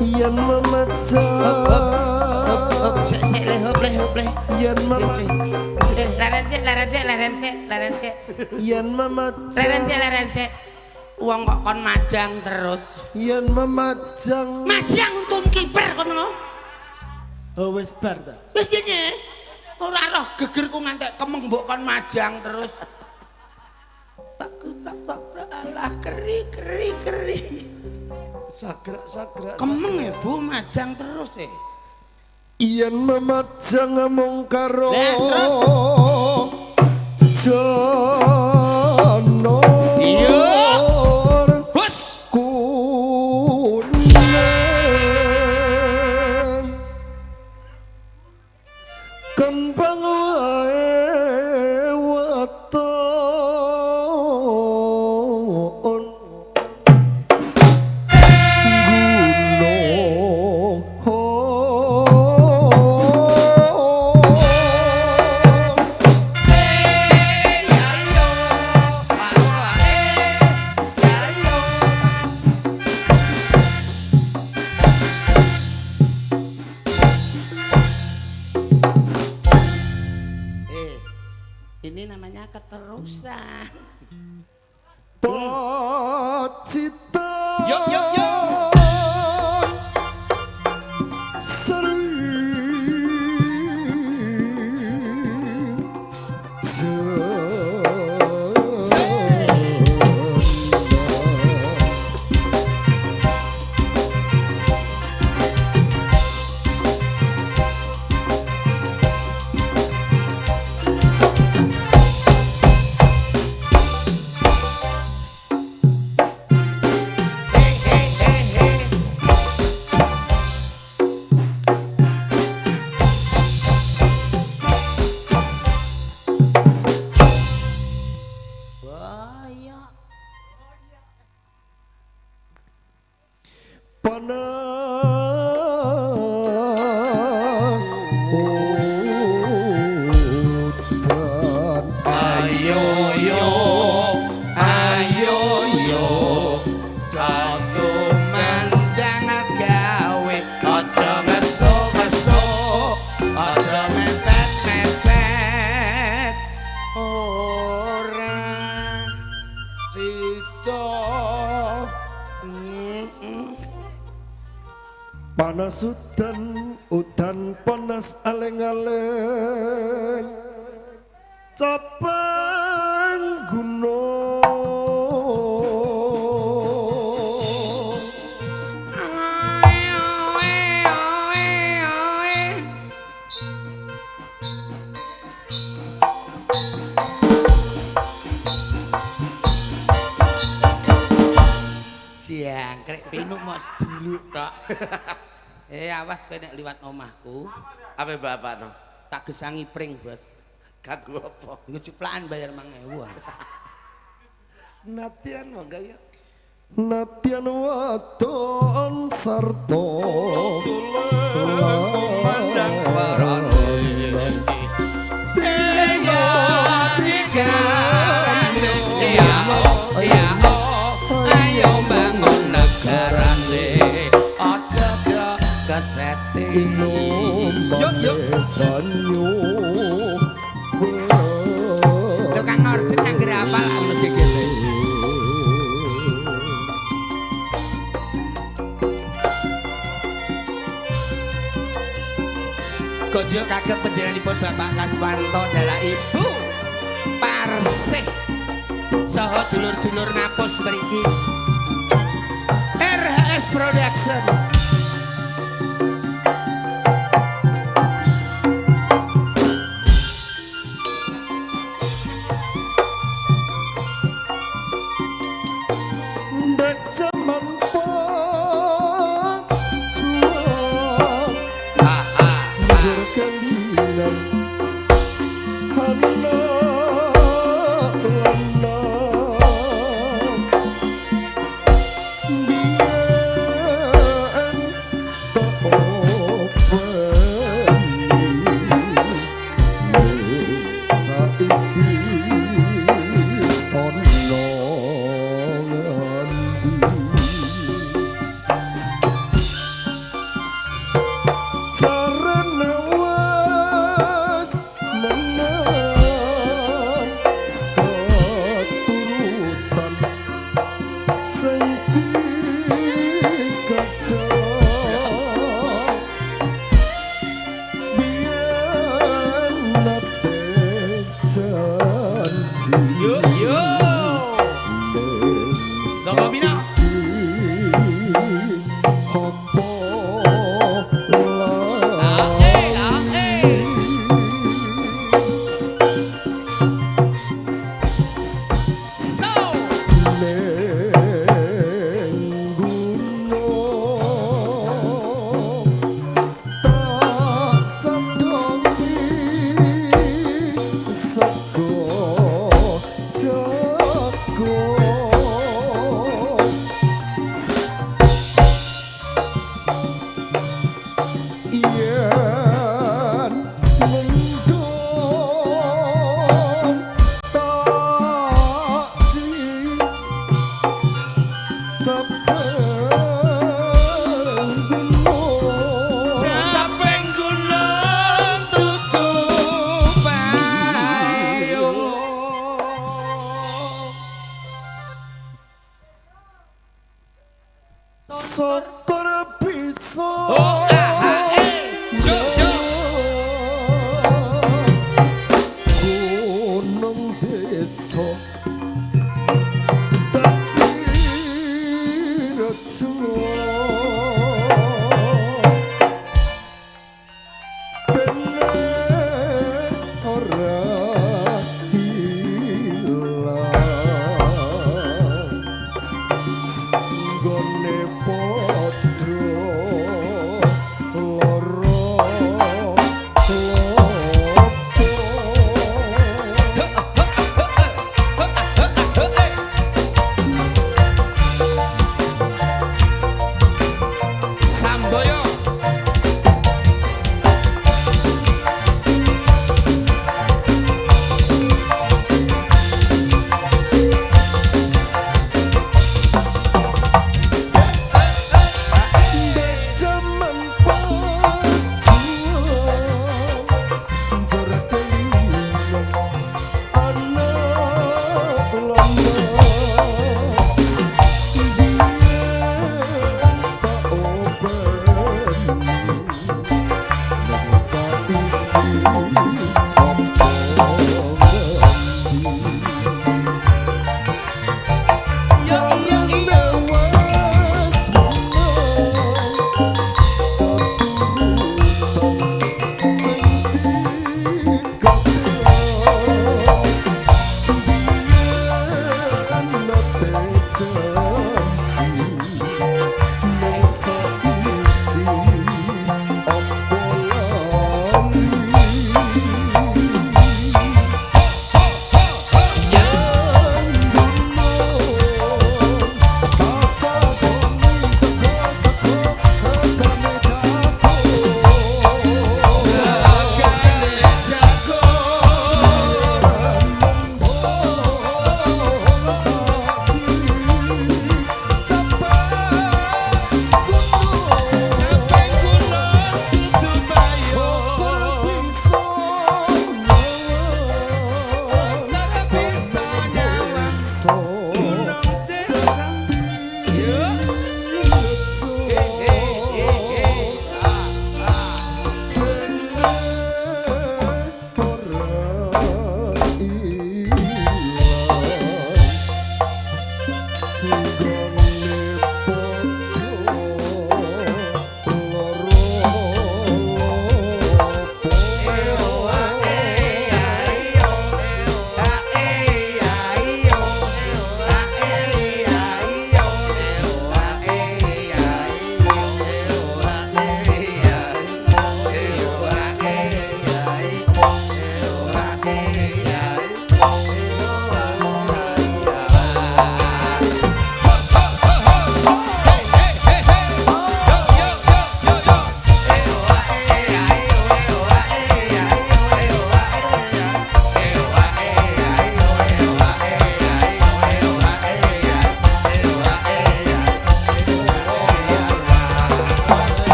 Yen memajang. Hop hop sik sik le hop le hop le. Yen memajang. Eh, leren sik leren sik leren sik leren sik. Yen memajang. Leren sik leren sik. Wong kok kon majang terus. Yen memajang. Majang untung kiper kono. Oh wis bar ta. Wis piye? Ora roh gegerku ngantek kemeng mbok kon majang terus. Tak tak tak alah keri keri keri. Sagrak sagrak. Kemeng ya Bu majang terus e. Yen memajang mung karo Lah, terus? Jono. Iya. Bos. Kuning. Kembang wae waton. Gunung. Eh, ini namanya keterusan. Pacitan. Yo, yo, yo. Seri Boyok. Panas udan. Ayo yo, ayo yo, dadu Mandang gawe aja ngeso-ngeso, aja mepet-mepet ora. sida. Panas udan, udan panas aleng-aleng. Capang gunung. Jangkrik pinuk mok seduluk tok. Awas kowe nek liwat omahku. Apa bapak no? Tak gesangi pring, Bos. Kanggo apa? Iku cuplakan bayar 5.000. Natian monggo ya. Natian wadon sarta kumandang swarane. Ayo bangun negarane aja do kesete. Yo yo banyu. Lho Kang Arjun anggere apal anu gegete. Gojo kagem panjenenganipun Bapak Kaswanto dalah Ibu Parsih saha dulur-dulur ngapus mriki. RHS Production. Ndek jaman pacuan njur kelingan anak lanang biyen tak openi saiki ono ngendi carane wis menang keturutan sing dikadang biyen nate janji. Yo yo. Sapa Bina? Apa Ah eh. So Neng gunung tak candongi sego jago. Yen mendung tak si capeng gunung. Capeng gunung tutu payung. Syukur bisa. Oh ah ah eh yo yo. Gunung desa dadi rejo bene ora ilang nggone padha lara lopo.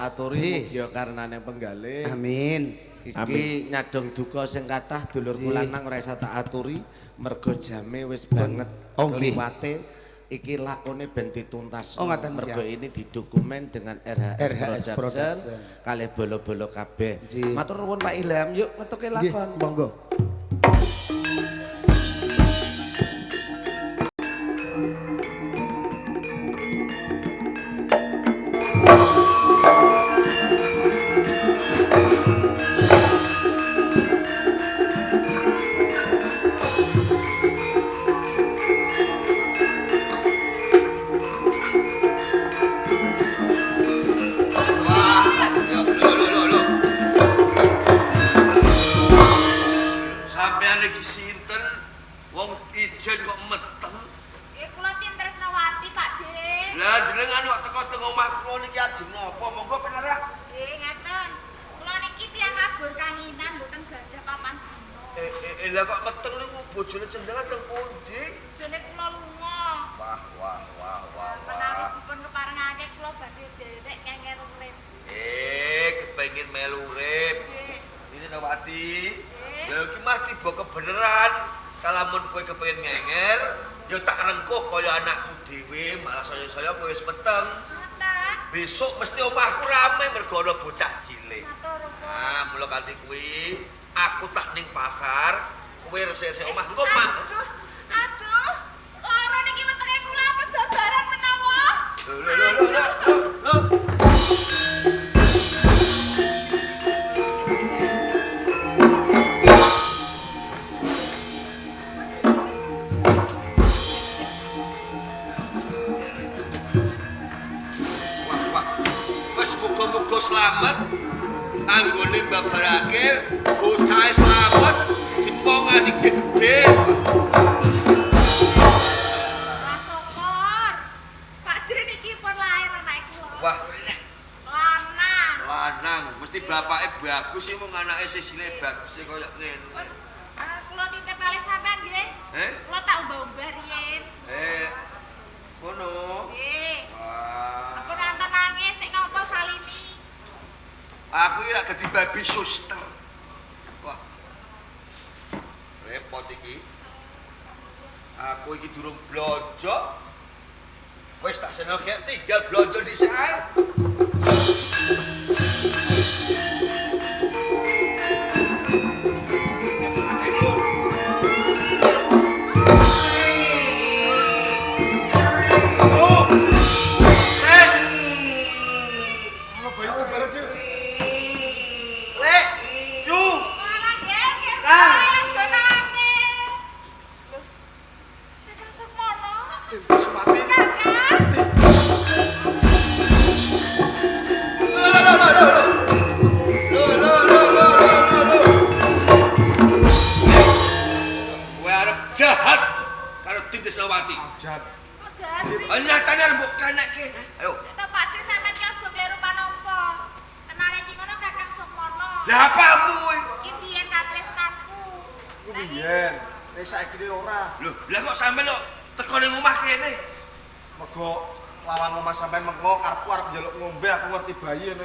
tak aturi mugi karenane penggalih. Amin. Iki nyadong duka sing kathah dulurku lanang ora isa tak aturi mergo jame wis banget Oh, nggih. kliwate. Iki lakone ben dituntas. Oh, ngaten, mergo siap. ini didokumen dengan RHS, RHS Production, Production. kalih bolo-bolo kabeh. Nggih. Matur nuwun Pak Ilham, yuk metuke Nggih, lakon. monggo. Yo, lho, lho, lho, lho. Sampeyan iki sinten? Wong ijen kok meteng. Nggih kula Tin Tresnawati, Pak De. Lah jenengan kok teko teng omah kula niki ajeng napa? Monggo pinarak. Nggih ngeten. Kula niki tiyang abur kanginan mboten gadah papan dina. Lah kok meteng niku bojone jenengan teng pundi? Bojone kula lunga. Wah, wah, wah, wah, Menawi wah. dipun keparengake kula badhe nderek kenger urip. Kepengin melu urip. Nggih. Ini Nawati. Nggih. Lha iki mah tiba kebeneran. Kalamun kowe kepengin ngenger, ya tak rengkuh kaya anakku dhewe, malah saya-saya kowe wis meteng. Ngoten. Besok mesti omahku rame mergo ana bocah cilik. Matur nuwun. Nah, mula kanthi kuwi aku tak ning pasar, kowe resik-resik omah engko mak. Aduh, aduh. Lara niki wetenge kula apa babaran menawa? Lho lho lho lho lho lho. Wah, wah. Wis muga-muga slamet anggone mbabarake bocahe slamet dipong ati gedhe. Wah, syukur. Pak De niki pun lahir anake kula. Wah, Lanang. lanang mesti bapake bagus sih mung anake sisile bagus kaya ngene. Pun kula titip kalih sampean nggih. Eh? Kula tak umbah-umbah riyin. Ngono. Nggih. Wah. Aku nonton nangis nek ngopo Salini. Aku iki lak dadi babi suster. Wah. Repot iki. Aku iki durung blonjo. Wis tak seneng gek tinggal blonjo dhisik ae. Oh. Eh. Ono bayi kembar dhewe. Lek, yu. Malah nggih, aja nangis. Loh. Kakang Sukmono. Sumati. Kakang. Lho lho lho lho lho. Lho lho lho lho lho lho. Kowe arep jahat karo Tindisawati. Jahat. Kok jahat sih? Nyatane arep mbok kenekke. Ayo. Sik to Pak De sampean ki aja kleru panampa. Tenane iki ngono Kakang Sukmono. Lah apamu kowe? Iki biyen katresnanku. Ku biyen, nek saiki ora. Lho, lah kok sampean kok teko ning omah kene? Mergo lawan omah sampean mengko karepku arep njaluk ngombe aku ngerti bayi ngono.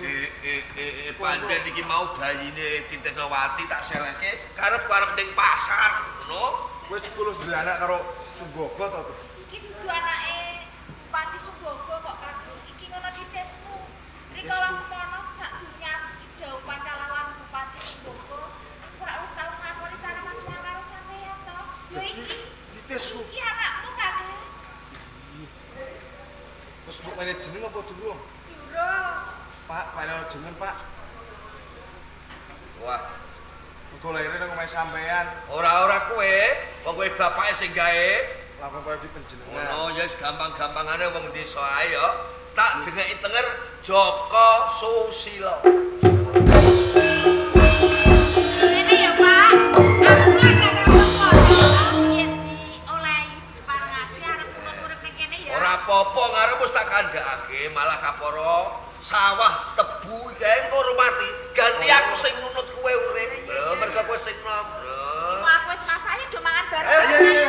Pancen iki mau bayine Tindisawati tak selehke karepku arep ning pasar, ngono. Wis 10 duwe anak karo Sumbogo to. Iki dudu anake Bupati Sumbogo kok Kakang. Iki ngono titesmu. Rikala semono sadurunge aku didhawuhan kalawan Bupati Sumbogo, aku rak wis tau nglakoni cara masukan karo sampeyan to. Yo iki. Titesku. Iki anakmu Kakang. Terus mbok mene jeneng apa durung? Durung. Pak, paene jeneng, Pak. Wah, Mergo lahire nang omahe sampean, ora-ora kowe, wong kowe bapake sing gawe. lakon koyo di panjenengan. Ngono ya wis gampang-gampangane wong desa ae ya. Tak jengeki tenger Joko Susilo. Ngene ya, Pak. Aku lan Kakang Sukmono yen diolehi diparengake arep nurut urip ning kene ya. Ora apa-apa ngarep wis tak kandhakake, malah kapara sawah tebu iki ae engko mati. Ganti aku sing nunut kowe urip. Lho, mergo kowe sing nom. Lho. Iku aku wis masahe do mangan bareng. Eh, iya, iya.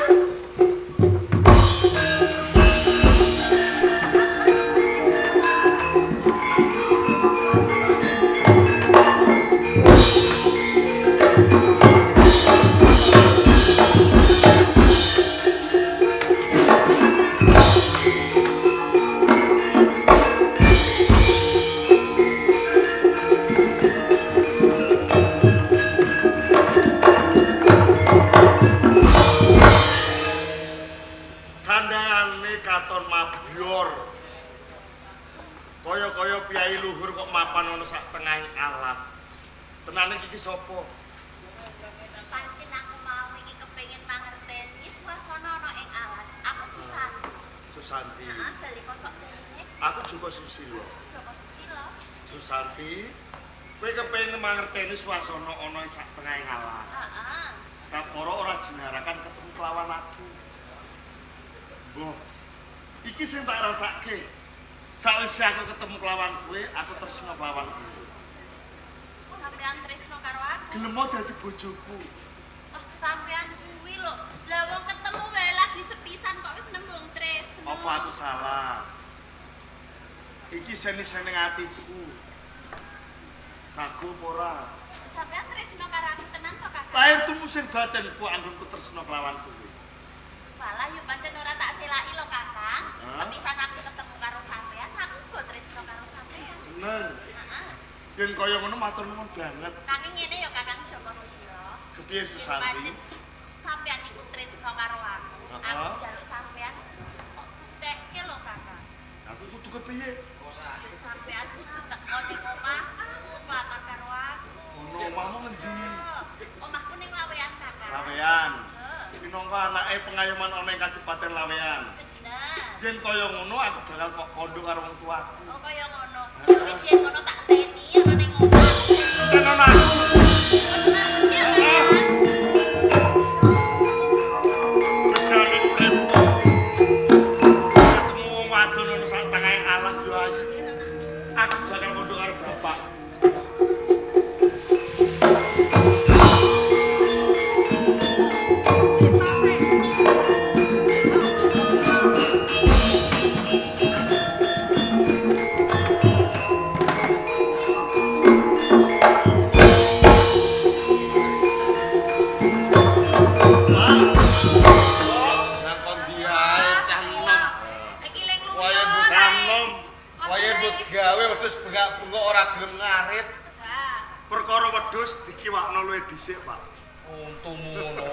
Sandangane katon mabyor. Kaya-kaya piyai luhur kok mapan ana sak tengahing alas. Tenane iki sapa? Pancen aku mau iki kepengin mangerteni swasana ana ing alas. Aku Susanti. Susanti. Heeh, bali kosok beline. Aku Joko Susilo. Joko Susilo. Susanti, kowe kepengin mangerteni swasana ana ing sak tengahing alas. Heeh. Kaporo ora jinarakan ketemu kelawan aku. Mbah, iki sing tak rasake. Sawise aku ketemu kelawan kowe, aku tresna kelawan kowe. Sampean tresno karo aku. Gelem dadi bojoku. Oh, sampean kuwi lho. Lah wong ketemu wae lagi sepisan kok wis nembung tresno. Apa aku salah? Iki seni-seni atiku. Sagu apa ora? Sampean tresno karo aku tenan to, Kakak? Lahir tumu sing batinku anggonku tresna kelawan kowe. Walah yo pancen ora tak selaki lho, Kakang. Hah? Sepisan aku ketemu karo sampean, aku uga tresno karo sampean. Seneng. Heeh. Yen kaya ngono matur nuwun banget. Nanging ngene yo Kakang Joko Susilo. Kepiye Susanti? Pancen sampean iku tresno karo aku. Heeh. Aku njaluk sampean kok butekke lho, Kakang. Aku kudu kepiye? Yo sampean kudu teko ning omahku, nglamar karo aku. Ono omahmu ngendi? Omahku ning Laweyan, Kakang. Laweyan. Heeh. Minangka anake pengayoman ana ing Kabupaten Laweyan. Bener. Yen kaya ngono aku bakal kok kondo karo wong tuaku. Oh kaya ngono. Ya wis yen ngono tak enteni ana ning omah. Tenan aku. Ya, Kakang. Bejane uripku. Ketemu wong wadon ana sak tengahing alas yo ayu. Aku bakal kondo karo bapak. Desa sik. Nang kondi ae cah enom. Iki ling luyo. Wayahe mbok Cah enom. Wayahe mbok gawe wedhus bengak-bengok ora gelem ngarit. Perkara wedhus dikiwakno luwih dhisik, Pak. Untumu ngono.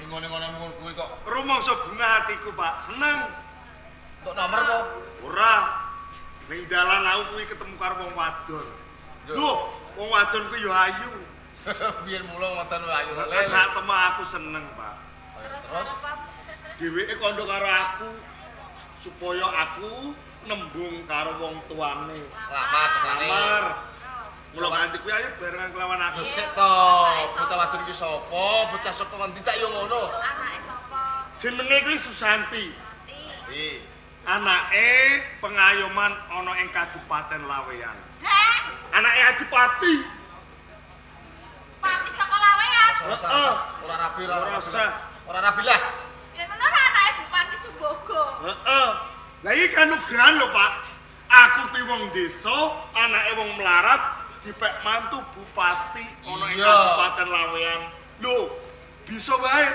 Ngene-ngene ngono kuwi kok Rumangsa bunga atiku, Pak. Seneng. entuk nomor to. Ora. Ning dalan aku kuwi ketemu karo wong wadon. Lho, wong wadon kuwi yo ayu. Biyen mula ngoten ayu le. Sak temu aku seneng, Pak. Terus Dheweke kandha karo aku supaya aku nembung karo wong tuane. lamar jenenge. Lamar. Mula kanthi kuwi ayo barengan kelawan aku. Sik to, bocah wadon iki sapa? Bocah sapa ngendi tak yo ngono. Anake sapa? Jenenge kuwi Susanti. Ti. Iki. Anake pengayoman ana ing Kabupaten Laweyan. Heh, Anake Adipati. pati saka Laweyan. Heeh. Ora rabi ora. Ora usah. Ora rabi lah. Yen ngono ora anake Bupati Sumbogo. Heeh. Lah iki kanugrahan lho, Pak. Aku kuwi wong desa, anake wong melarat, dipek mantu bupati ana ing Iya. Kabupaten Laweyan. Lho, bisa wae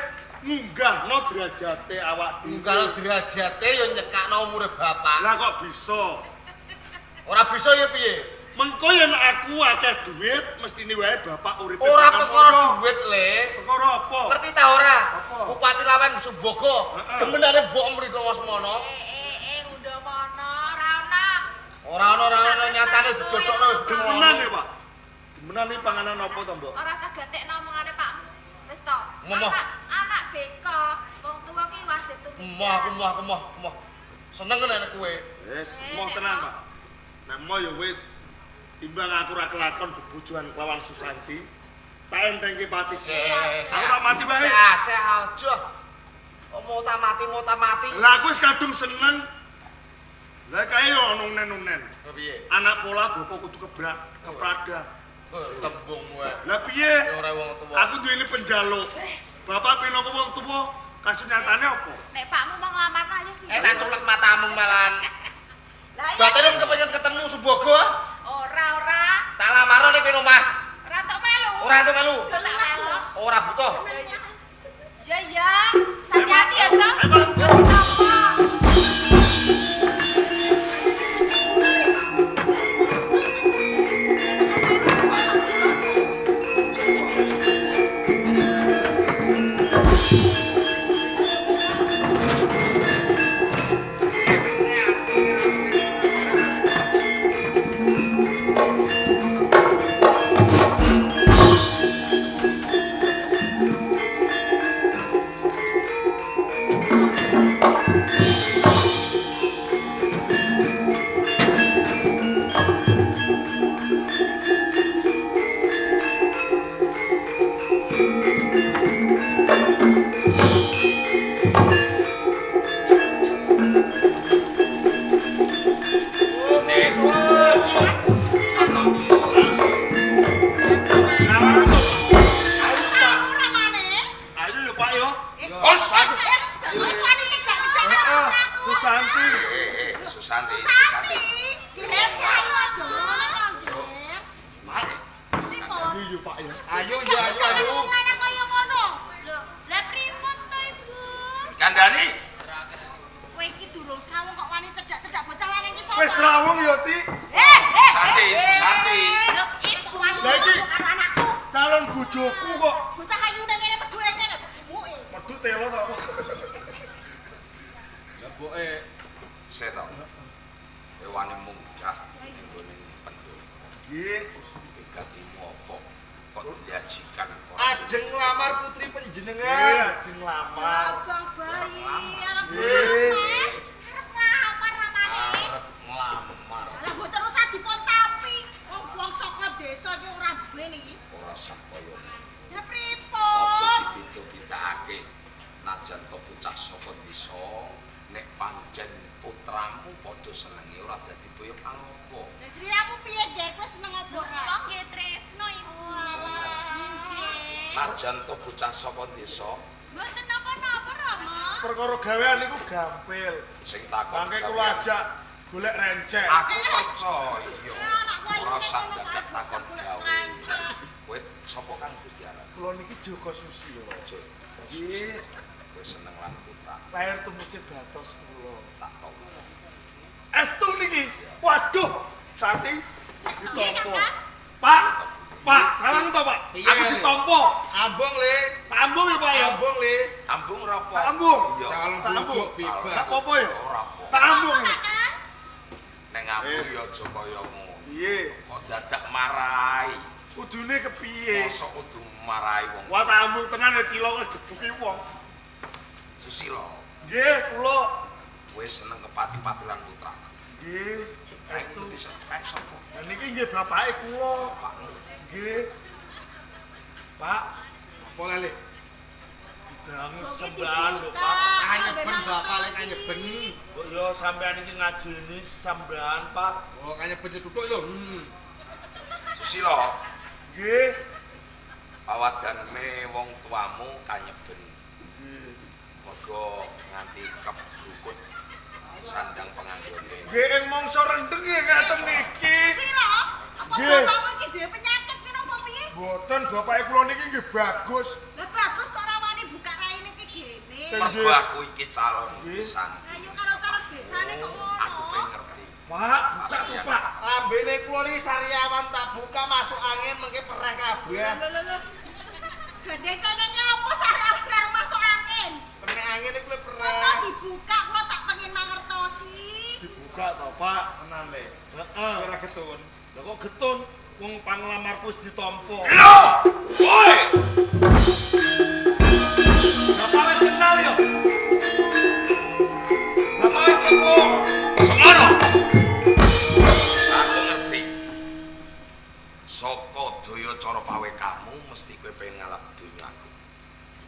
ngunggahno derajate awak dhewe. Ngunggahno derajate yo nyekakno umure bapak. Lah kok bisa? Ora bisa ya piye? Mengko yen aku akeh duit, mestine wae bapak uripe Ora bakal perkara mulya. duit le. Perkara apa? Ngerti ta ora? Apa? Bupati Laweyan Sumbogo, Heeh. demenane mbok mriko semono. Eh ngundha mono ora ono. Ora ana ora ana nyatane dijodhokno wis Demenan ya, Pak. Demenan iki panganan apa to, Mbok? Ora usah gatekno omongane Pakmu. Wis to. Momoh. Anak beko, wong tuwa ki wajib tumindak. Emoh aku emoh aku emoh emoh. Seneng nek kowe. Wis, emoh tenan, Pak. Nek emoh ya wis. Timbang aku ora kelakon bebojoan kelawan Susanti, tak entengke pati. Aku tak mati wae. Seh aja. Oh, mau tak mati, mau tak mati. Lah aku wis kadung seneng. Lah kae yo ono unen-unen. Piye? Anak pola bapak kudu kebrak, keprada. Tembung kowe. Lah piye? Ora wong tuwa. Aku duweni penjaluk. Bapak pinangka wong tuwa, kasunyatane apa? Nek Pakmu mau nglamar ayo sih. Tak culek matamu malahan. Lah iya. Batene kepengen ketemu Sumbogo. Ora ora. Tak lamaro ning kowe omah. Ora entuk melu. Ora entuk melu. Sego tak melu. Ora butuh. Ya ya. Hati-hati ya, Cok. Ayo, Pak. Yo ditampa. Ayo. Susanti. Susanti, Susanti. Nggih, ayo aja ngono to, nggih. Pak. Ayo Pak ya. Ayo yo ayo ayo. Lanang kaya ngono. Lho, lah pripun to, Ibu? Kandhani. Kowe iki durung srawung kok wani cedak-cedak bocah lanang iki sapa? Wis srawung ya, Ti. Susanti, Susanti. Lho, Ibu. Lah iki karo anakku. Calon bojoku kok. Bocah ayune ngene pedhuke ngene pedhuke. Medhuk telo to. Lah mboke seto. Kowe wani munggah ning gone pendul. Nggih. Gatimu apa? Kok diajikan kok. Ajeng nglamar putri Nggih, panjenengan. ajeng nglamar. Abang bayi arep Nggih. arep nglamar ramane. Arep nglamar. Lah mboten usah dipun tampi. Wong wong saka desa iki ora duwe niki. Ora sah kaya ngono. Ya pripun? Aja dipintu-pintakake. Najan to bocah saka desa, nek pancen putramu padha senenge ora dadi boyo palopo. Lah sliramu piye nggih kowe seneng apa ora? Kula nggih tresno Ibu. Nggih. Najan to bocah saka desa Mboten napa-napa Rama. Perkara gawean niku gampil. sing takon. Mangke kula ajak golek rencek. Aku percaya. Ora usah dadak takon gawe. Kowe sapa kang diarani? Kula niki Joko Susilo. Nggih. Kowe seneng lan putra. Lahir temuse batos kula. Tak topo. Estu niki. Waduh, Santi ditompo. Kakak. Pak, Pak, salah to, Pak? Piye? Aku ditompo. Ambung le. Tak ambung ya, Pak ya. Ambung le. Ambung ora apa? Tak ambung. Iya. Calon Tak ambung. bojo bebas. Tak apa-apa ya? Ora apa. Tak ambung. Apa, Kakak? Nek ngambung ya aja kaya ngono. Piye? Kok dadak marai. Kudune kepiye? Mosok kudu marai wong. Wah, tak ambung tenan ya cilok gebuki wong. Susilo, Nggih, kula. kowe seneng kepati-pati lan putra. Nggih, estu. Estu kae sapa? Lah niki nggih bapake kula. Bapakmu. Nggih. Pak, Apa lele? didangu Kok iki sembahan lho, dibuka, Pak. Kanyeben amben bakal mangertosi. kanyeben. Kok ya sampean iki ngajeni sampean, Pak. Oh, kanyeben duduk lho. Susilo, Nggih. pawadanme wong tuamu kanyeben. Nggih. Mergo nganti kebrukut sandang penganggone. Nggih ing mangsa rendeng nggih ngaten niki. Susilo, apa Nggih. bapakmu iki duwe penyakit ki napa piye? Mboten bapake kula niki nggih bagus. Lah bagus kok ora wani buka raine iki gene. Mergo aku iki calon besan. Ayo karo calon besane kok ngono. Aku pengen ngerti. Pak, buka tuh, Pak. Lambene kula niki sariawan tak buka masuk angin mengke pereh kabeh. Lho lho lho. Gandeng kene nyapa sarapan karo masuk angin. Kena angin iku Kok pereh. dibuka kula tak pengen mangertosi. Dibuka to, Pak. Tenan le. Heeh. Ora getun. Lah kok getun wong panglamarku wis ditampa. Lho! Woi! Bapak wis kenal ya? Bapak wis tepung. Semono. Aku ngerti. Saka daya cara pawe kamu mesti kowe pengen ngalap donya aku.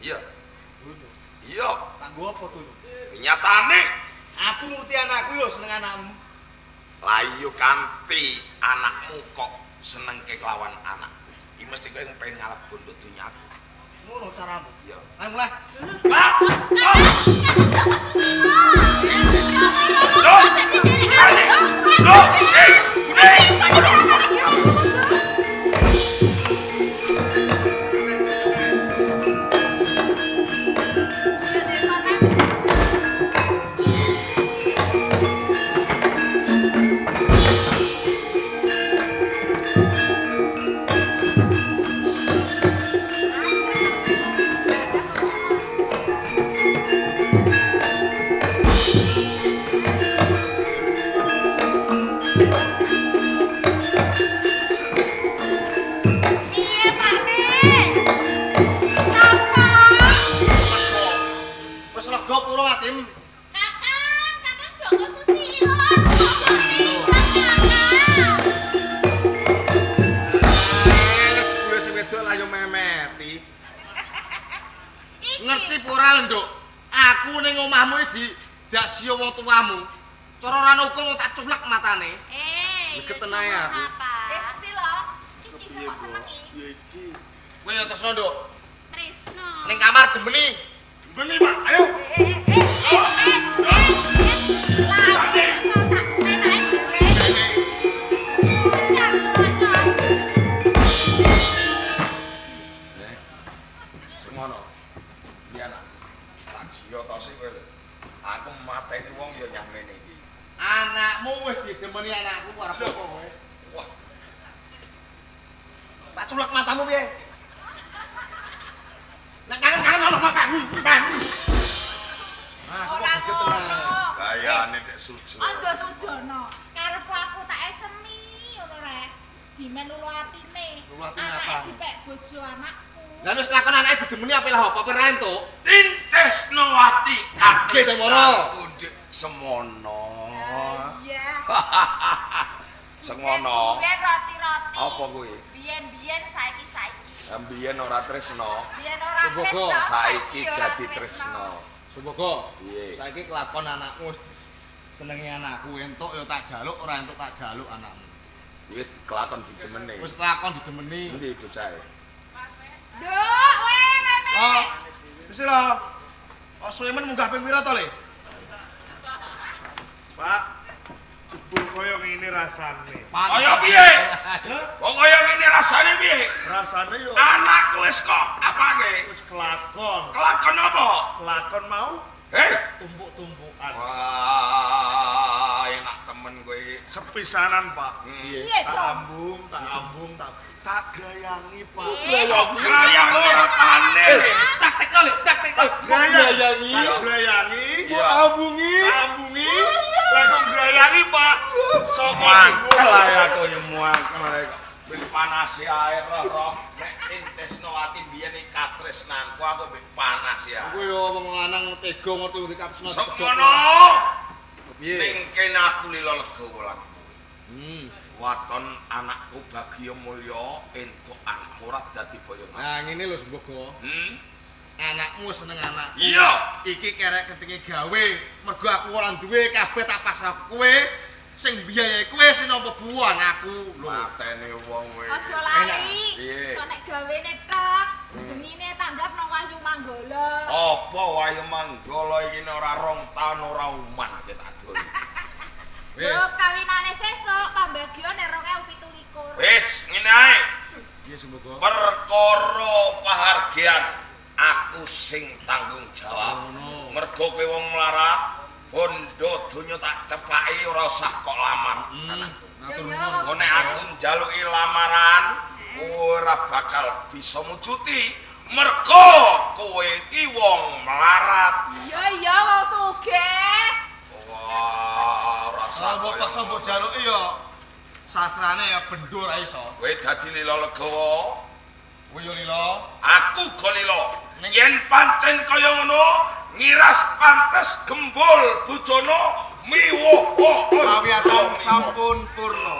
Iya. Iya, Kanggo apa tuh? nyatane Aku nuruti anakku lho seneng anakmu. lah iya kanthi anakmu kok senengke kelawan anakku. Iki mesti kowe pengen ngalap bondo donya aku. Ngono caramu. Iya. Ayo mulai. Pak, Pak. Loh, Susane. Loh, Kuning. Ngono, ngono. Piye, Pak Ne? Sapa? Wis lega pura Tim. Kakang, Kakang Joko Susilo, kok tinggal Kakang. Jebule sing wedok lah yo memeti. Iki. Ngerti apa ora lho, Nduk? Aku ning omahmu iki didasio wong tuamu. Cara ora hukum tak cuplak matane. Eh, Deket ae aku. Eh, Susilo, iki sing kok senengi. Ya iki. Kowe yo tresno, Nduk. Tresno. Ning kamar demeni. Beli, Pak. Ayo. Eh, eh, eh, eh, eh. Aku mateni wong ya nyamene iki. Anakmu wis didemeni anakku arep apa kowe? Wah. Tak culak matamu piye? Nek kangen-kangen ono apa? Ora ngono. Gayane Dek Sujo. Aja Sujono. Karepku aku tak esemi ngono rek. Dimen lulu atine. Anake dipek bojo anakku. Lah wis lakon anake didemeni apa lah apa ora entuk? Tintresnawati katresnanku Dik Semono. Iya. Semono. Biyen roti-roti. Apa kuwi? Biyen-biyen saiki-saiki. Biyen ora tresno. Biyen ora tresno. Saiki dadi tresno. Sumbogo. Piye? Saiki kelakon anakmu wis senenge anakku entuk ya tak jaluk, ora entuk tak jaluk anakmu. Wis kelakon didemeni. Wis kelakon didemeni. Endi bocahe? Nduk, le rene. Oh. Wis lho. Oh, suwe men munggah ping pira to, Le? Pak, jebul kaya ngene rasane. Kaya piye? Wong kaya ngene rasane piye? Rasane yo anakku wis kok apake? Wis kelakon. Kelakon apa? Kelakon mau? Heh, tumpuk-tumpukan. Wah, enak temen kowe iki. Sepisanan, Pak. Piye, Tak Cok? ambung, tak ambung, tak grayangi, Pak. Grayangi apane? Praktekno, Le, praktekno. Grayangi, tak grayangi, ambungi, tak ambungi. Lah kok grayangi, Pak? Saka Mangkel ae aku ya mangkel ae kok. Wis panas ae roh-roh nek Intresnawati biyen iki katresnanku aku mbek panas ya. Kowe yo wong lanang tega ngerti urip katresna. Semono. Piye? Ning kene aku lila legawa lan kowe. Waton anakku Bagya Mulya entuk anakku ora dadi boyongan. Nah, ngene lho Sumbogo. Anakmu seneng anakku. Iya. Iki kerek ketinge gawe, mergo aku ora duwe kabeh tak pasrah kowe. Sing biayai kowe sing nampa buan aku lho. Matene wong kowe. Aja lali. Piye? Iso nek gawene tek, bengine tanggap nang Wahyu Manggala. Apa Wahyu Manggala iki nek ora 2 taun ora uman iki tak dol. Wis. Lho kawinane sesuk pambagio nek 2027. Wis ngene ae. Piye Sumbogo? Perkara pahargyan aku sing tanggung jawab. Mergo kowe wong melarat, bondo donya tak cepaki ora usah kok lamar. Yo Engko nek aku njaluki lamaran, ora bakal bisa mujuti. Mergo kowe iki wong melarat. Iya iya wong sugih. Wah, ora usah. Sapa kaya paksa mbok ngono. jaluki ya sasrane ya bendo ra iso. Kowe dadi lila legawa, Kowe yo lila. aku go lila. Yen pancen kaya ngono, ngiras pantes gembul bojone miwoh. Pawiyatan sampun purna.